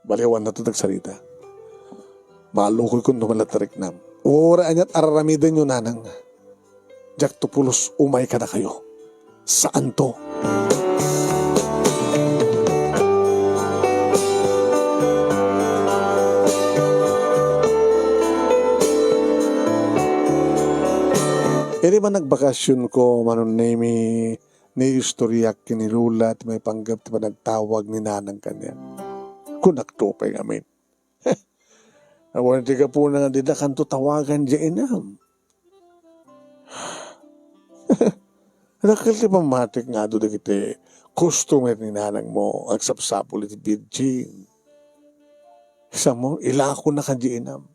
Baliwan na to tagsarita. Malukoy kun dumalat tariknam. Uray aniat araramidenyo, nanang. Diak to pulos umay kadakayo. Saan to? Idi man nagbakasyon ko, Manong Nemy, niistoryak ken ni Lola ti maipanggep ti panagtawag ni Nanang kaniak. Kunak to pay ngamin. Awan ti gapuna nga dida kanto tawagan diay inam. Dakkel ti pammatik nga adu dagiti customer ni nanangmo, agsapsapul iti virgin. Samo, ilakona kadi inam.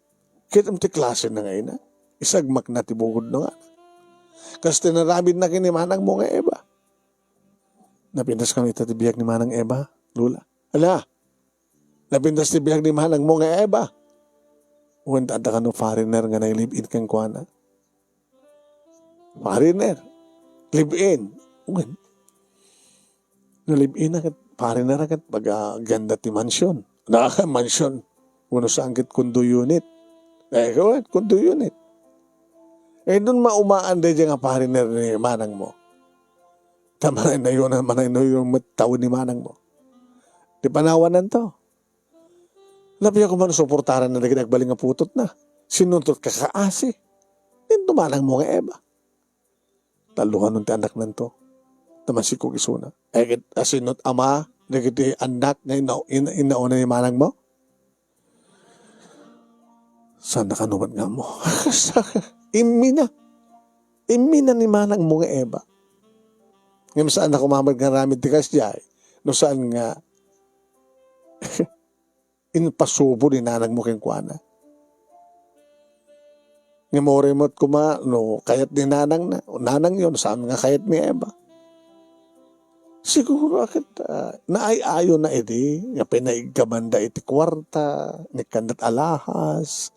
Ket ti klase na nga ina, isagmakna ti bugodna nga. Kas ti naramidna ken ni manangmo nga Eva. Napintas kano ita ti biag ni Manang Eva, Lola? Ala, napintas ti biag ni manangmo nga Eva. Wen, adda kano foreigner nga nag-live-in kenkuana? Foreigner. Live-in. Wen. Na-live-in na ket, foreigner na ket, baga ganda ti mansion. Na, mansion. Wenno saan ket condo unit. Eh, wen, condo unit. Eh, dun maumaan daydiay nga foreigner ni manangmo. Ta manaynayon, manaynayon met tawen ni manangmo. Ti panawananto. Napia koma no suportaran na dagiti agbalin nga putotna. Sinuntot ka kaasi. Dinto manangmo nga Eva. Tallo kanon ti annaknanto. Tamasikog isuna. Eh, ket asino ti ama dagiti annak nga inna-, in-, innauna ni manangmo? Saan na kano met nga ammo? Immina. Immina ni manangmo nga Eva. Ngem saan na koma met nga aramid ti kasdiay. No saan nga impasubo ni nanangmo kenkuana. Ngem uray met koma no kayat ni nanangna, nanangyo, no saan nga kayat ni Eva. Siguro a ket, ah, naay-ayona idi nga pinaiggamanda iti kuarta, ni kandat alahas,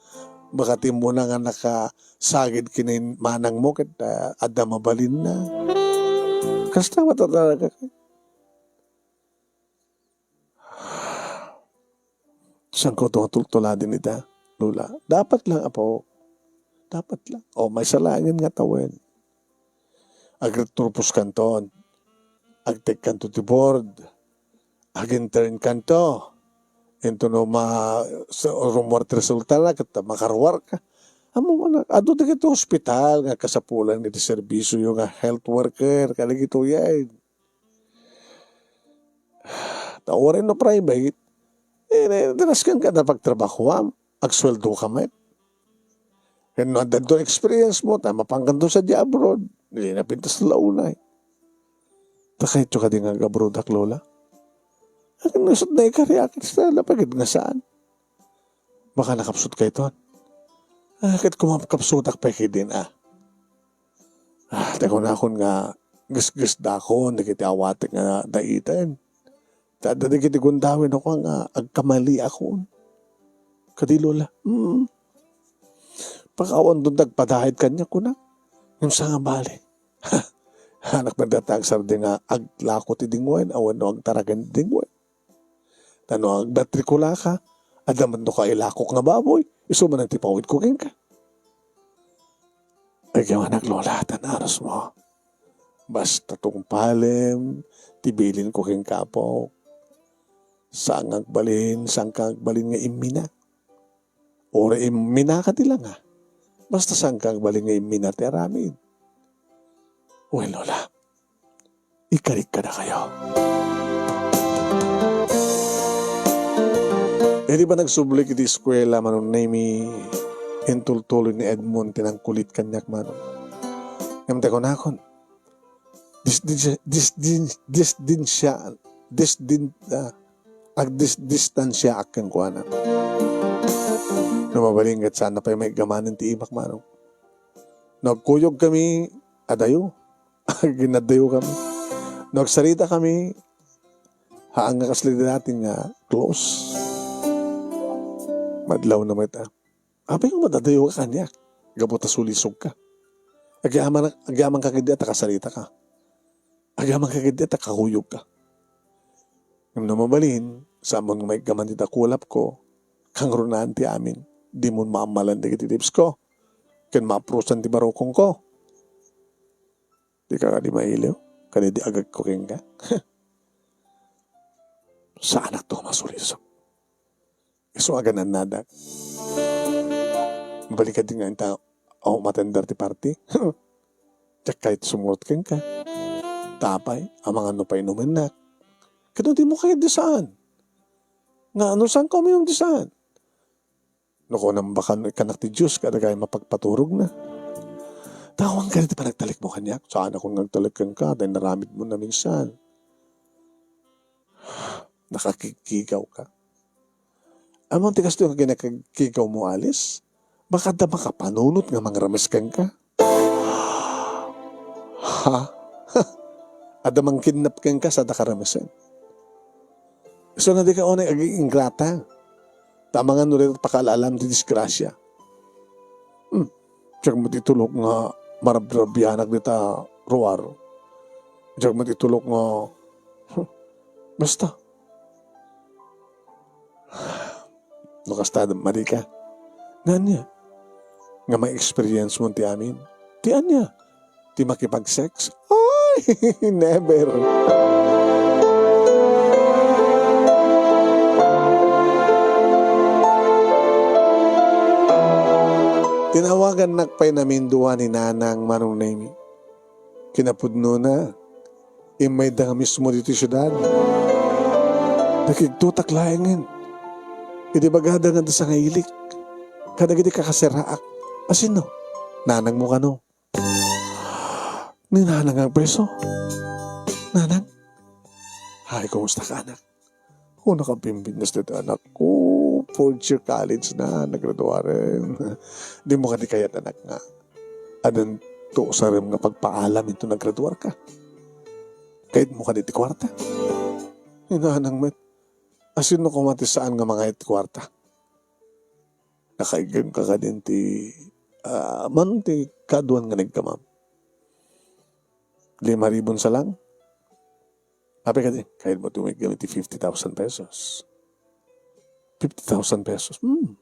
baka timmuna nga nakasagid ken ni manangmo ket, ah, adda mabalinna. Kasta met talaga. Saan ko ito nga tultuladen ita, Lola? Dapat lang, apo. Dapat lang. O, maysa laengen nga tawen. Agreturpos kanton. Agtek kanto ti board. Agintern kanto. Into no ma-, sa-, rumuar ti resulta na, ket makaruar ka. Amo man, adu dagiti hospital nga kasapulan nga ti serbisioyo nga health worker, kadagitoyen. Ta uray no private, eh, ne-, nasken ka na pagtrabahoam, agsueldo ka met. Ken no adda experience mo, ta mapankanto sa di abroad, di na pintas la unay. Ta kayatyo kadi nga ag-abroad ak, Lola? Akin nasot na ikariak, sa lapagid nga saan. Baka nakapsut kayton. Ah, ket kumapkapsutak pay kidin, ah. Ah, ta kunakon nga gesgesdakon dagiti awatek nga daiten. Ta adda dagiti gundawin a kua nga agkamaliakon. Kadi, Lola, mm. Pakawan don dagpadahit kaniak, kuna. Ngem saan nga bali. Anak, madata agsardi nga aglako ti dingwen, awan no agtaraken ti dingwen. Ta no agmatrikulaka, adda man no kailakok nga baboy, isu man ti pawidko kenka. Ay, anak, Lola, ta naarusmo. Basta tungpalem ti bilinko kenka, apok. Saan nga agbalin, saan nga agbalin nga immina. Uray imminaka ti langa. Basta saan nga agbalin nga immina ti aramid. Wen, Lola, ikarik kadakayo. Idi ba nagsubli iti eskuela, Manong Nemy, intultuloy ni Edmond ti nangkulit kaniak, Manong. Ngem ta kunakon, Dis-, dis-, dis-, dis-, disdinsya-, disdin-, ah, agdis-, distansiaak kenkuana. No mabalin ket saan na pay maiggaman ti imak, Manong. No agkuyog kami, adayo. Ginadayo kami. No agsarita kami, haan nga kasla dati nga close. Madlaw na met, ah. Apay nga madadayo ka kaniak, gapu ta sulisog ka. Agyaman, agyaman ka ket di a ta kasarita ka. Agyaman ka ket di a ta kakuyog ka. Ngem no mabalin, saan mo nga maiggaman ti dakulap ko, kangrunaan ti amin, dimon maammalan dagiti lips ko, ken maaprusan ti barukong ko. Di ka kadi mailiw, kadi di agagko kenka. Saanak to masulisog. Isu a gan-annadak. Mabalik kadi nga inta, o, matender ti party. Diak kayat sumurot kenka. Tapay, amangan no painumennak. Ket no dimo kayat di saan. Nga, no saanka uminom di saan? No kunam bakan no ikkanak ti Dios, kada gayam a pagpaturogna. Tawan kadi ti panagtalekmo kaniak. Saanakon nga agtalek kenka, ta inaramidmo naminsan. Nakakigkigaw ka. Ammom ti kastoy nga kinakigkigawmo, Alice? Baka adda makapanunot nga mangrames kenka? Ha? Adda mangkidnap kenka sa adda karamesen? Isu nga dika unay ag-ingrata. Ta amangan no dayta pakaalam ti disgrasya. Hmm. Diak met itulok nga marabrabianak dita ruar. Diak met itulok nga, basta. No kasta, madi ka. Nga ania? Nga ma-experience mo ti amin? Ti ania? Ti makipag-sex? Ay, never. Tinawagannak pay namindua ni Nanang Manong Nemi. Kinapudnona, immayda nga mismo ditoy siudad. Nakigtotak laengen. Idi bagada nga adda sangailik kadagiti kakaseraak. Asino? Nanangmo kano? Ni Nanang Agpeso. Nanang? Hay, kumusta ka, anak? Una ka bimbinnes dita, anak ko. Fourth year college na, nagraduaren. Di mo kadi kayat, anak, nga addan to usarem nga pagpaalam inton nagraduar ka? Kayat mo kadi ti kuarta? Ni Nanang met, asino koma ti saan nga mangayat ti kuarta? Nakaiggem ka kadin ti, ah, man ti kaaduan nga nagkamam? Lima ribon sa lang? Apay kadi, kayat mo tumiggem iti fifty thousand pesos. Fifty thousand pesos. Hmm.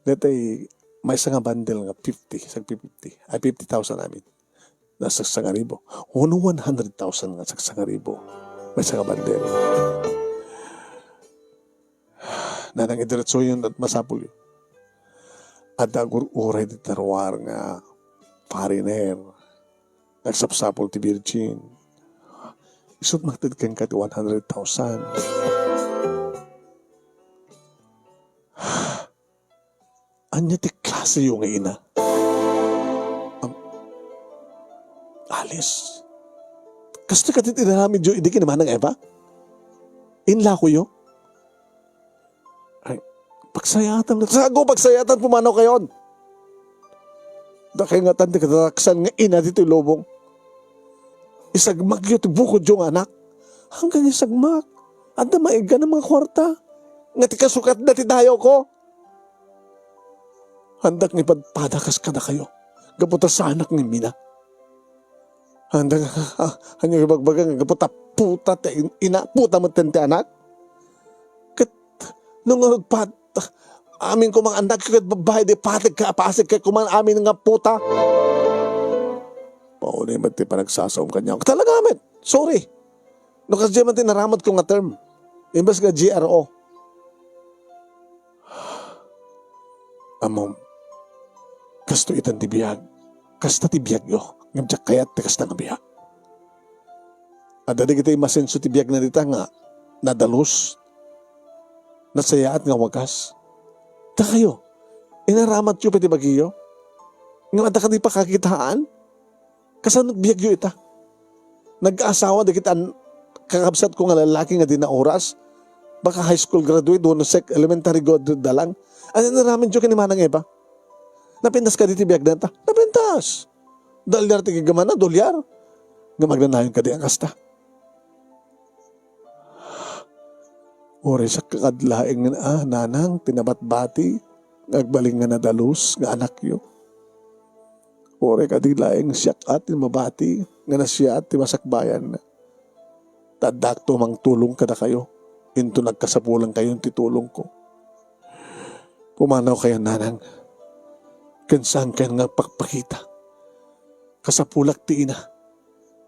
Daytoy, maysa nga bundle nga fifty, sagpi fifty. Ay, fifty thousand, I mean. Nasaksangaribo. Wano one hundred thousand nga saksangaribo. Maysa nga bundle. Nanang, idiretsoyon at masapul. Adda agur-uray dita ruar nga foreigner. Nagsapsapul ti virgin. Isut' mangted kenka ti one hundred thousand. Ania ti klaseyo nga ina? Am-, Alice. Kastoy kadi ti inaramidyo idi ken ni Manang Eva? Inlakoyo? Ay, pagsayaatan. Sago, pagsayaatan, pumanaw kayon. Dakay ngatan ti katataksan nga ina ditoy lubong. Isagmakyo ti bukodyo nga anak. Hanggang isagmak. Adda maiggan a mga kuarta. Nga ti kasukatna ti dayawko. Handak nga ipadpada kas kadakayo. Gapu ta saanak nga imina. Handak, ah, ania ibagbaga nga gapu ta puta ti in-, ina, puta met ti anak? Ket no ngarud pat-, amin koma nga annakyo ket babai, di pateg ka, apasig ka koma amin nga puta. Paunay met ti panagsasaom kaniak. Talaga met. Sorry. No kasdiay man ti naramatko nga term. Imbes nga G R O. Ammom, kastoy itan ti biag. Kasta ti biagyo. Ngem diak kayat ti kasta nga biag. Adda dagiti masenso ti biagna dita nga nadalus, nasayaat nga wagas. Dakayo, inaramatyo pay ti bagiyo? Ngem adda kadi pakakitaan? Kasano biagyo ita? Nag-asawa dagiti an-, kakabsatko nga lalaki nga di naoras? Baka high school graduate wenno sec-, elementary graduate da lang. Ania inaramidyo ken ni Manang Eva? Napintas kadi ti biagna ta? Napintas. Dolyar ti gaggamana, dolyar. Ngem agnanayon kadi a kasta. Uray siak kadi laeng, a, nanang, ti nabatbati nga agbalin nga nadalus nga anakyo. Uray kadi laeng siak a ti mabati nga nasayaat ti masakbayanna. Ta addaakto mangtulong kadakayo, inton nagkasapulankayon ti tulongko. Pumanaw kayon, nanang, ken saan kayon nga pakpakita. Kasapulak ti ina.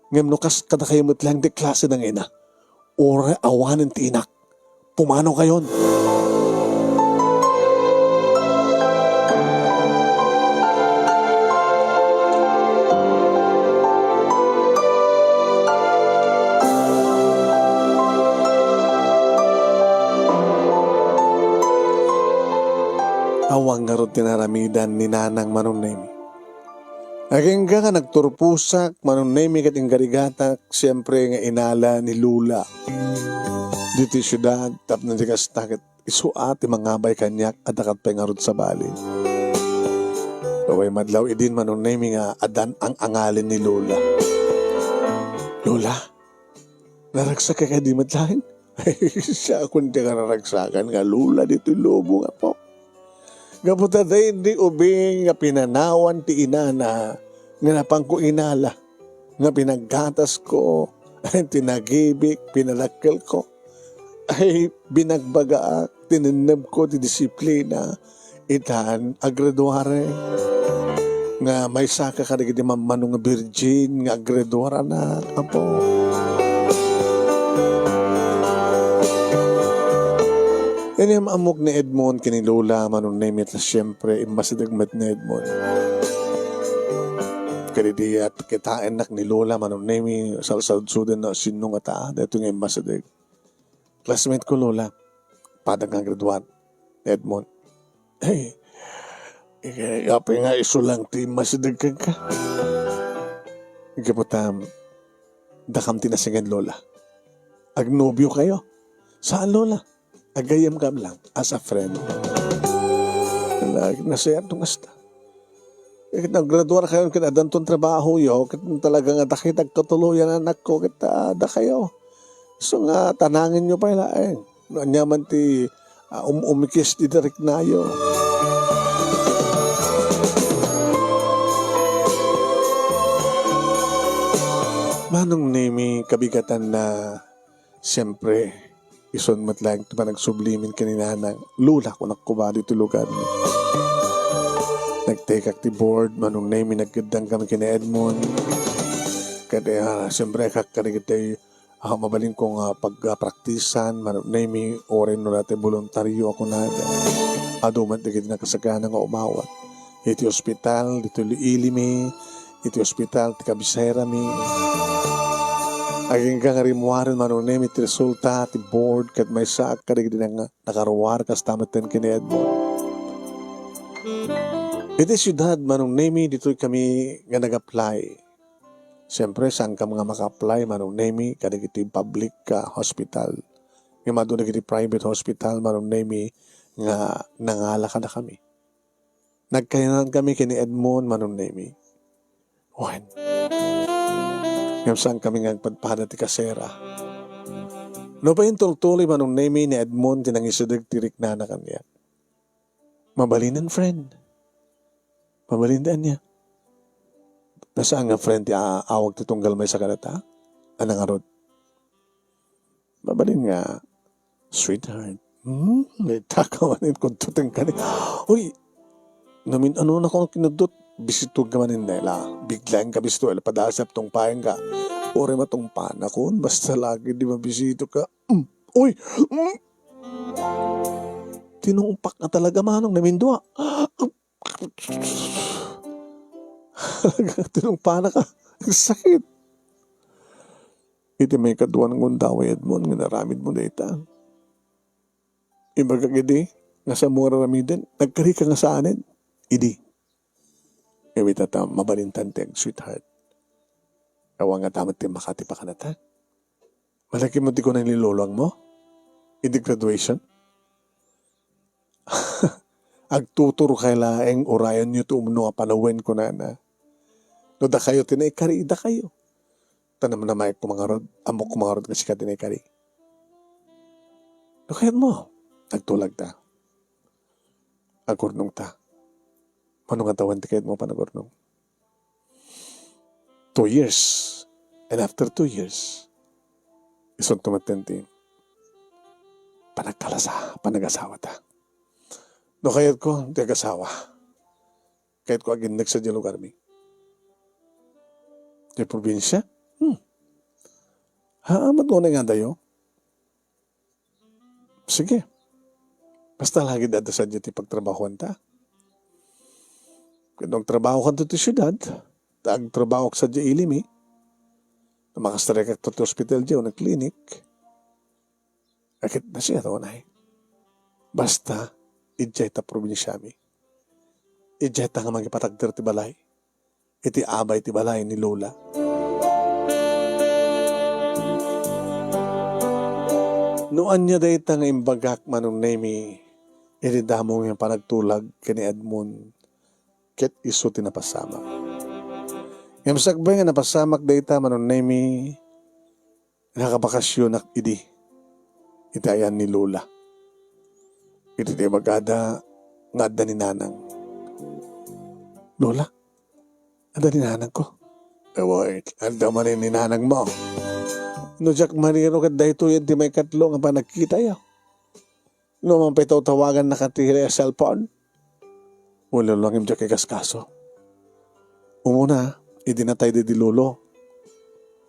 Ngem no kas kadakayo met laeng ti klase nga ina, uray awanen ti inak, pumanaw kayon. Awan ngarud ti naramidan ni Nanang Manong Nemi. Agingga nga nagturposak, Manong Nemi, ket inggarigatak, siempre nga inala ni Lola. Ditoy siudad, tapno di kasta ket isu a ti mangabay kaniak a dakat pay ngarud sabali. Uray madlaw idin, Manong Nemi, nga addan ang-angalin ni Lola. Lola, naragsak ka kadi met laeng? Ay, siakon ti kararagsakan nga Lola ditoy lubong, apo. Gapu ta daydi ubing nga pinanawan ti inana nga napanko inala, nga pinaggatasko, tinagibik, pinadakkelko. Ay, binagbagaak, tinennebko ti disiplina. Itan, agraduare. Nga maysaka kadagiti mammanong nga birgin nga agraduarana, apo. Iti am-ammok ni Edmond ken ni Lola, Manong Nemi, ta siempre, immasideg met ni Edmond. Kadidi a kitaennak ni Lola, Manong Nemi, salsadsuden no sinno ngata, daytoy nga immasideg. Classmate ko, Lola. Padagna nga graduate ni Edmond. Hey, apay nga isu lang ti immasideg kenka? Gapu ta, dakam ti nasinged, Lola. Agnobio kayo? Saan, Lola? Agayyem kam lang, as a friend. Ala, nasayaat no kasta. Ket naggraduar kayon ket addanton trabahoyo, ket talaga nga dakay ti agkatuloyan, anakko, ket, ah, dakayo. So nga, tanangenyo pay laeng. No aniaman ti, ah, um-, umikis ti tariknayo. Manong Nemi, kabigatan na, siempre, ison met laeng ti panagsublimin ken ni Nanang. Lola, kunak koma ditoy lugarmi. Nagtekak ti board, Manong Nemi, nagkeddang kami ken ni Edmond. Ket, ah, siempre, kak-, kadagiti, ah, mabalinko nga pagpraktisan, Manong Nemi, uray no natay boluntario a kunada. Adu met dagiti nakasagana nga umawat. Iti ospital, ditoy Ilimi, iti ospital, ti kabiserami. Agingga nga rimmuaren, Manong Nemi, ti resulta, ti board, ket maysaak kadagiti nga nakaruar, kasta metten ken ni Edmond. Iti siudad, Manong Nemi, ditoy kami nga nag-apply. Siyempre, saan kam nga maka-apply, Manong Nemi, kadagiti public, ah, hospital. Ngem adu dagiti private hospital, Manong Nemi, nga nangala kadakami. Nagkayanan kami ken ni Edmond, Manong Nemi. Wen. Ngem saan kami nga agpadpada ti kasera. Nupay intultuloy, Manong Nemi, ni Edmond ti nangisideg ti riknana kaniak. Mabalinen, friend. Mabalin ti ania? Nasaan nga friend ti a-, awag ti tunggal maysa kadata? Ania ngarud? Mabalin nga, sweetheart. Hmm, itaka manen kuntuteng kani. Uy, namin ano na kung kinudot, bisito ka manen nela. Biglang ka bisito, ela padasap tungpayan ka. Ore matungpana kun, basta lagi di mabisito ka. Mm. Uy! Mm. Tinungpak na talaga, manong, namindua. Talaga, tinungpana ka. Ang sakit. Iti maikadua nga gundaway, Edmond, nga naramid mo dayta. Ibagak idi, nga saan mo nga raramiden, nagkari ka nga saanen. Idi. Iwit ta mabalintan ti ag-sweetheart. Awan nga tamat ti makati pa kanata. Malaki mo ti kuna ni lolo mo? Idi graduation? Agtutur kay laeng urayon yo ti umno a panawen, kunana. No dakayo ti naikari, dakayo. Ta namnamaek ko mangarud, ammok ko mangarud nga sika ti naikari. No kayat mo, agtulag ta. Agurnong ta. Mano nga tawen ti kayat mo panagurnong? Two years. And after two years, isunto met ti panagkalasa, panagasawa ta. No kayat ko, ti agasawa. Kayat ko aginnek sa di lugar mi. Ti probinsya? Hmm. Ha, amat ko na nga dayo. Sige. Basta lagi dada sadya ti pagtrabahoan ta. Kung trabaho ka ti syudad, ta agtrabaho ka sadya ili mi, na makastarek ka ti hospital di, o na clinic, akit na siya to, nay. Basta, idiay ta probinsya mi. Idiay ta nga mangipatagder ti balay. Iti abay ti balay ni Lola. No ania dayta nga imbagak, Manong Nemi, iti damo nga panagtulag ken ni Edmond, ket isu ti napasamak. Ngem sakbay nga napasamak dayta, Manong Nemi, nakabakasionak idi iti ayan ni Lola. Iti ti ibagada nga adda ni Nanang. Lola, adda ni Nanang ko. Awan, adda manen ni Nanang mo. No diak maniro ket daytoy ti maikatlo nga panagkitayo. No man pay tawtawagan na ka ti cellphone. Wala lang, diak ikaskaso. Umuna, idi natay di lolo.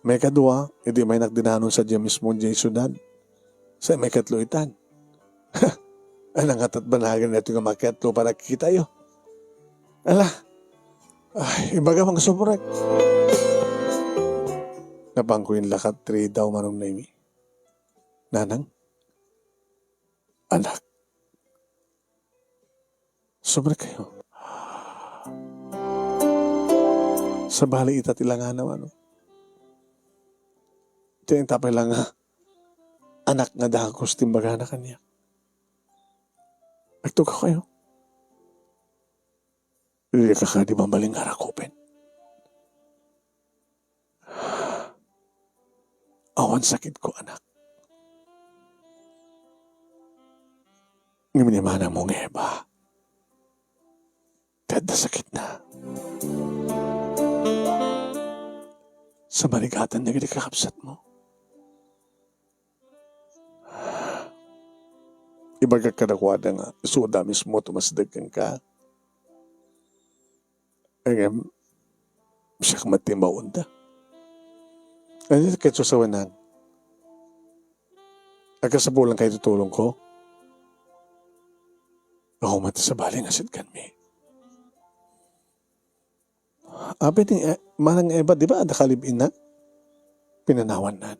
Maikadua, idi maynak dinanon sa diay mismo diay siudad. Sa maikatlo itan. Anang atat banagan daytoy nga makiat lupa nakikitayo. Ala, ay, ibagam nga sumrek. Napanko inlakat ti ridaw, Manong Noemi. Nanang, anak, sumrek kayo. Sabali ita ti langana, ano? Ti ita pay langa, anak nga dagus ti imbagana kaniak. Agtugaw kayo. Dika kadi mabalin nga rakupen. Awan sakitko, anak. Ngem ni manang mo nga Eva, ti adda sakitna. Sa marigatan dagiti kakabsatmo. Ibagak kadakuada nga isuda mismo ti umasdeg kenka. Ngem, siak met ti imbaonda. Ania ti sawennak? Agkasapulan kayo ti tulongko? Ako met ti sabali nga sitkanmi. Apay ni, eh, manang Eva, di ba, adda kalib-inna? Pinanawannan.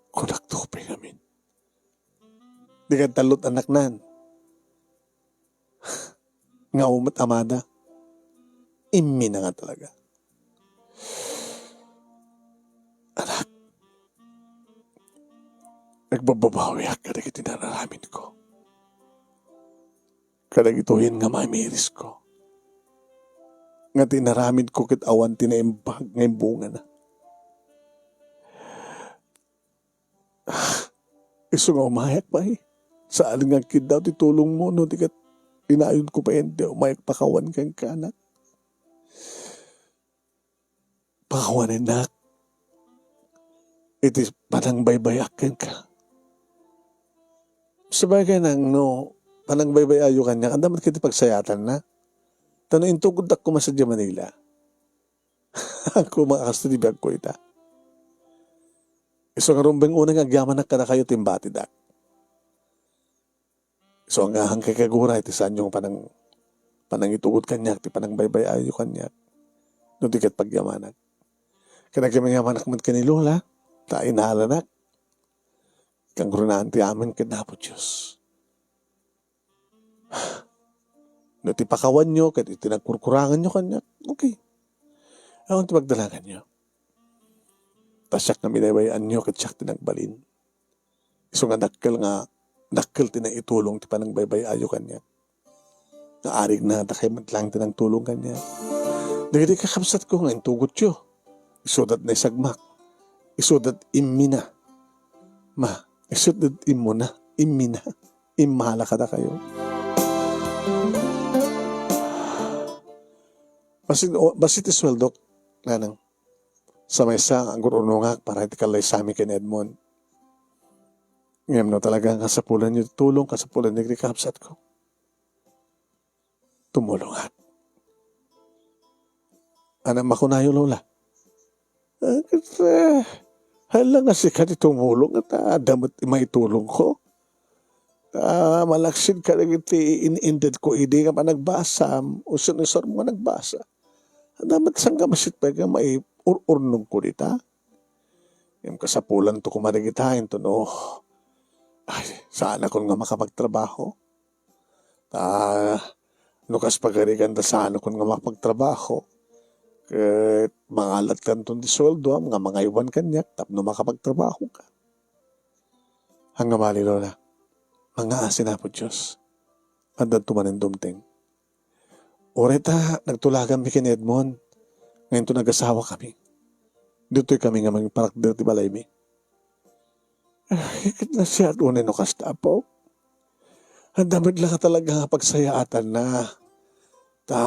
Kunak to pay ngamin. Di ket tallo ti annaknan. Nga umet amada. Immina nga talaga. Anak, agbababawiak kadagiti nararamidko. Kadagitoyen nga maimirisko. Nga ti inaramidko ket awan ti naimbag nga imbungana. Isu nga umayak pay. Saan nga agkiddaw ti tulongmo no di ket inayonko pay ti umayak pakawan kenka, anak. Pakawanennak iti panangbaybay-ak kenka. Sabagay nang no panangbaybay-ayo kaniak, adda met ket ti pagsayaatanna. Ta no intugoddak koma sadiay Manila, koma kastoy ti biagko ita. Isu nga rumbeng unay nga agyamanak kadakayo ti imbatidak. Isu nga ahanka kagura iti saanyo nga panang-, panangitugod kaniak, ti panangbaybay-ayo kaniak. No di ket pagyamanak. Ket agyamanak met ken ni Lola, ta inalanak. Kangrunaen ti amin ken Apo Dios. No ti pakawanyo ket iti nagkurkuranganyo kaniak, okay. Awan ti pagdalaganyo. Ta siak nga binaybay-anyo ket siak ti nagbalin. Isu nga dakkel nga, dakkel ti naitulong ti panangbaybay-ayo kaniak. Nga arigna, dakay met laeng ti nagtulong kaniak. Dagiti kakabsatko nga intugotyo, isuda ti naisagmak, isuda ti immina. Ma, isuda ti immuna, immina, immala kadakayo. Bassit, o, bassit ti sueldok, nanang. Sa maysa, agur-urnongak para iti kallaysami ken Edmond. Ngem no talaga nga kasapulanyo ti tulong, kasapulan dagiti kakabsatko, tumulongak. Ania makunayo, Lola? Ah, ket, eh, haan la nga sika ti tumulong, ta adda met ti maitulongko. Ah, malaksid kadagiti in-, indedko idi nga panagbasam, usun-usurmo nga nagbasa. Adda met sangkabassit pay nga maiur-urnongko dita. Ngem kasapulanto koma dagita, intono, ay, saanakon nga makapagtrabaho. Ta, no kas pagarigan ta saanakon nga makapagtrabaho, ket mangalatkanton ti sueldoam nga mangaywan kaniak tapno makapagtrabahoka. Haan nga bali, Lola, mangngaasi, Apo Dios. Addanto manen dumteng. Uray ta nagtulaganmi ken Edmond, nga inton agasawakami, ditoy kami nga mangiparakder ti balaymi. Ay, ket nasayaat unay no kasta, Apo. Adda met la talaga nga pagsayaatanna. Ta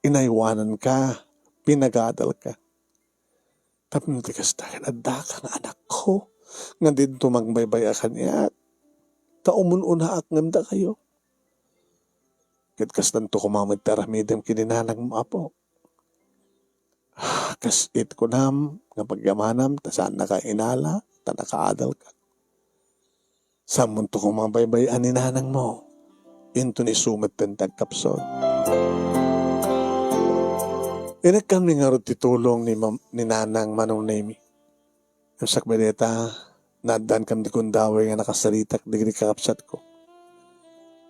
inaywananka, pinagadalka. Tapno ti kasta, ket addaka nga anakko, nga dinto mangbaybay-a kaniak. Ta umun-unaak ngem dakayo. Ket kastanto koma met ti aramidem ken ni nanangmo, Apo. Kas it kunam nga pagyamanam, ta saannaka inala, ta nakaadalka. Sammonto koma baybay-an ni nanangmo. Inton isu metten ti agkapsut. Inekkanmi ngarud ti tulong ni mam-, ni Nanang Manong Nemi. Ngem sakbay dayta, naaddankami ti gundaway nga nakasaritak dagiti kakabsatko.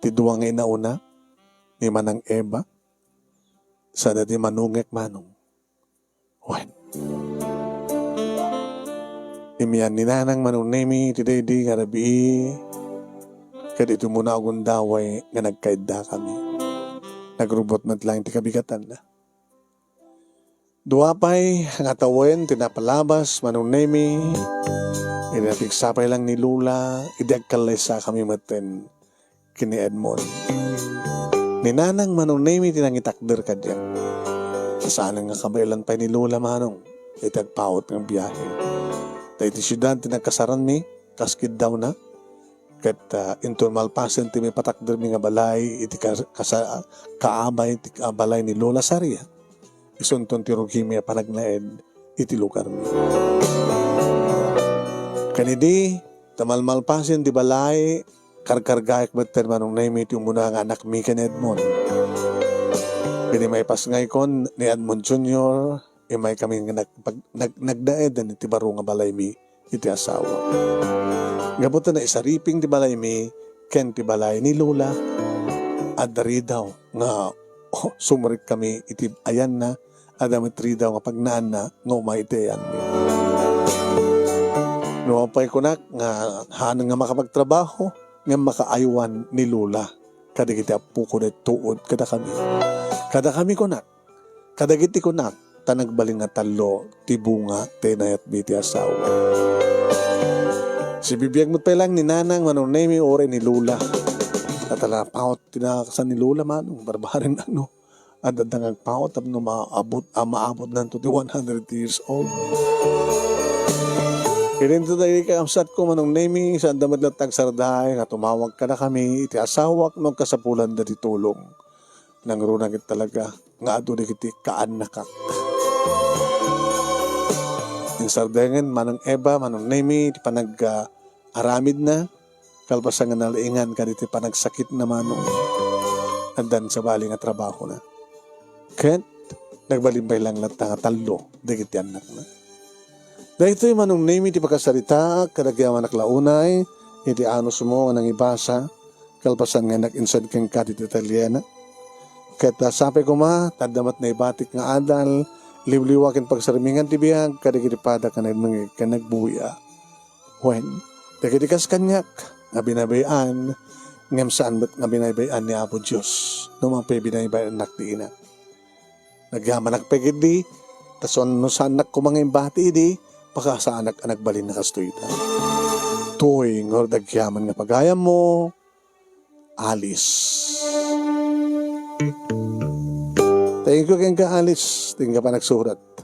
Ti dua nga inauna, ni Manang Eva, sada ti manungek Manong. Wen. Imian ni Nanang Manong Nemi ti daydi nga rabii, ket iti umuna a gundaway nga nagkaiddakami. Nagrubot met laeng ti kabigatanna. Dua pay nga tawen ti napalabas, Manong Nemi, idi napigsa pay lang ni Lola, idi agkallaysakami metten ken ni Edmond. Ni Nanang Manong Nemi ti nangitakder kadiak. Saan nga kabaelan pay ni Lola Manong iti agpaut nga biahe. Ta iti siudad ti nagkasaranmi, kas kiddawna, ket, ah, inton malpasen ti maipatakdermi nga balay iti kas-, kasa-, kaabay ti, ah, balay ni Lola Saria, isunton ti rugimi a panagnaed iti lugarmi. Ken idi, ta malmalpasen ti balay, karkargaek metten Manong Nemi ti umuna nga anakmi ken Edmond. Idi maipasngaykon ni Edmond Junior, imaykami nga nag-, pag-, nag-, nagnaedan iti baro nga balaymi iti asawa. Gapu ta naisariping ti balaymi ken ti balay ni Lola, adda ridaw nga, oh, sumrekkami iti ayanna, adda met ridaw nga pagnaanna nga umay iti ayanmi. No apay kunak nga haan nga makapagtrabaho, ngem makaaywan ni Lola kadagiti appoko daytoy kadakami. Kadakami kunak, kadagiti kunak, ta nagbalin nga tallo ti bunga ti inayatmi ti asawa. Sibibiag met pay lang ni Nanang Manong Nemi uray ni Lola. At ala, paut ti nakakasan ni Lola Manong, barbarin ano. Adda nga agpaut tapno maabot, a, maabotnanto ti one hundred years old. Idinto dagiti kakabsatko, Manong Nemi, saanda met latta agsardeng nga tumawag kadakami iti asawak no agkasapulanda ti tulong. Nangruna ket talaga nga adu dagiti kaannakak. Insardengen Manong Eva, Manong Nemi, ti panag-, ah, aramidna, kalpasan nga nalaingan kadagiti panagsakitna Manong. Addan sabali nga trabahona. Ket nagbalin pay lang latta nga tallo dagiti annakna. Daytoy Manong Nemi ti pakasaritaak kadagiti anak la unay iti anusmo nga nangibasa, kalpasan nga innak insad kenka ti detalyenak. Ket, ah, sapay koma, ta adda met naibatik nga adal, liwliwa ken pagsarmingan ti biag kadagiti padak nga nagmengeg ken nagbuya. Wen, dagiti kas kaniak nga binaybay-an, ngem saan met nga binaybay-an ni Apo Dios no mapay binaybay-annak ti ina. Nagyamanak pay ketdi, ta saan-, no saannak koma nga imbati idi, pakasaanak a nagbalin a kastoy ita. Toy, ngarud agyaman nga pagayammo, Alice. Thank you kenka, Alice. Ti inka panagsurat.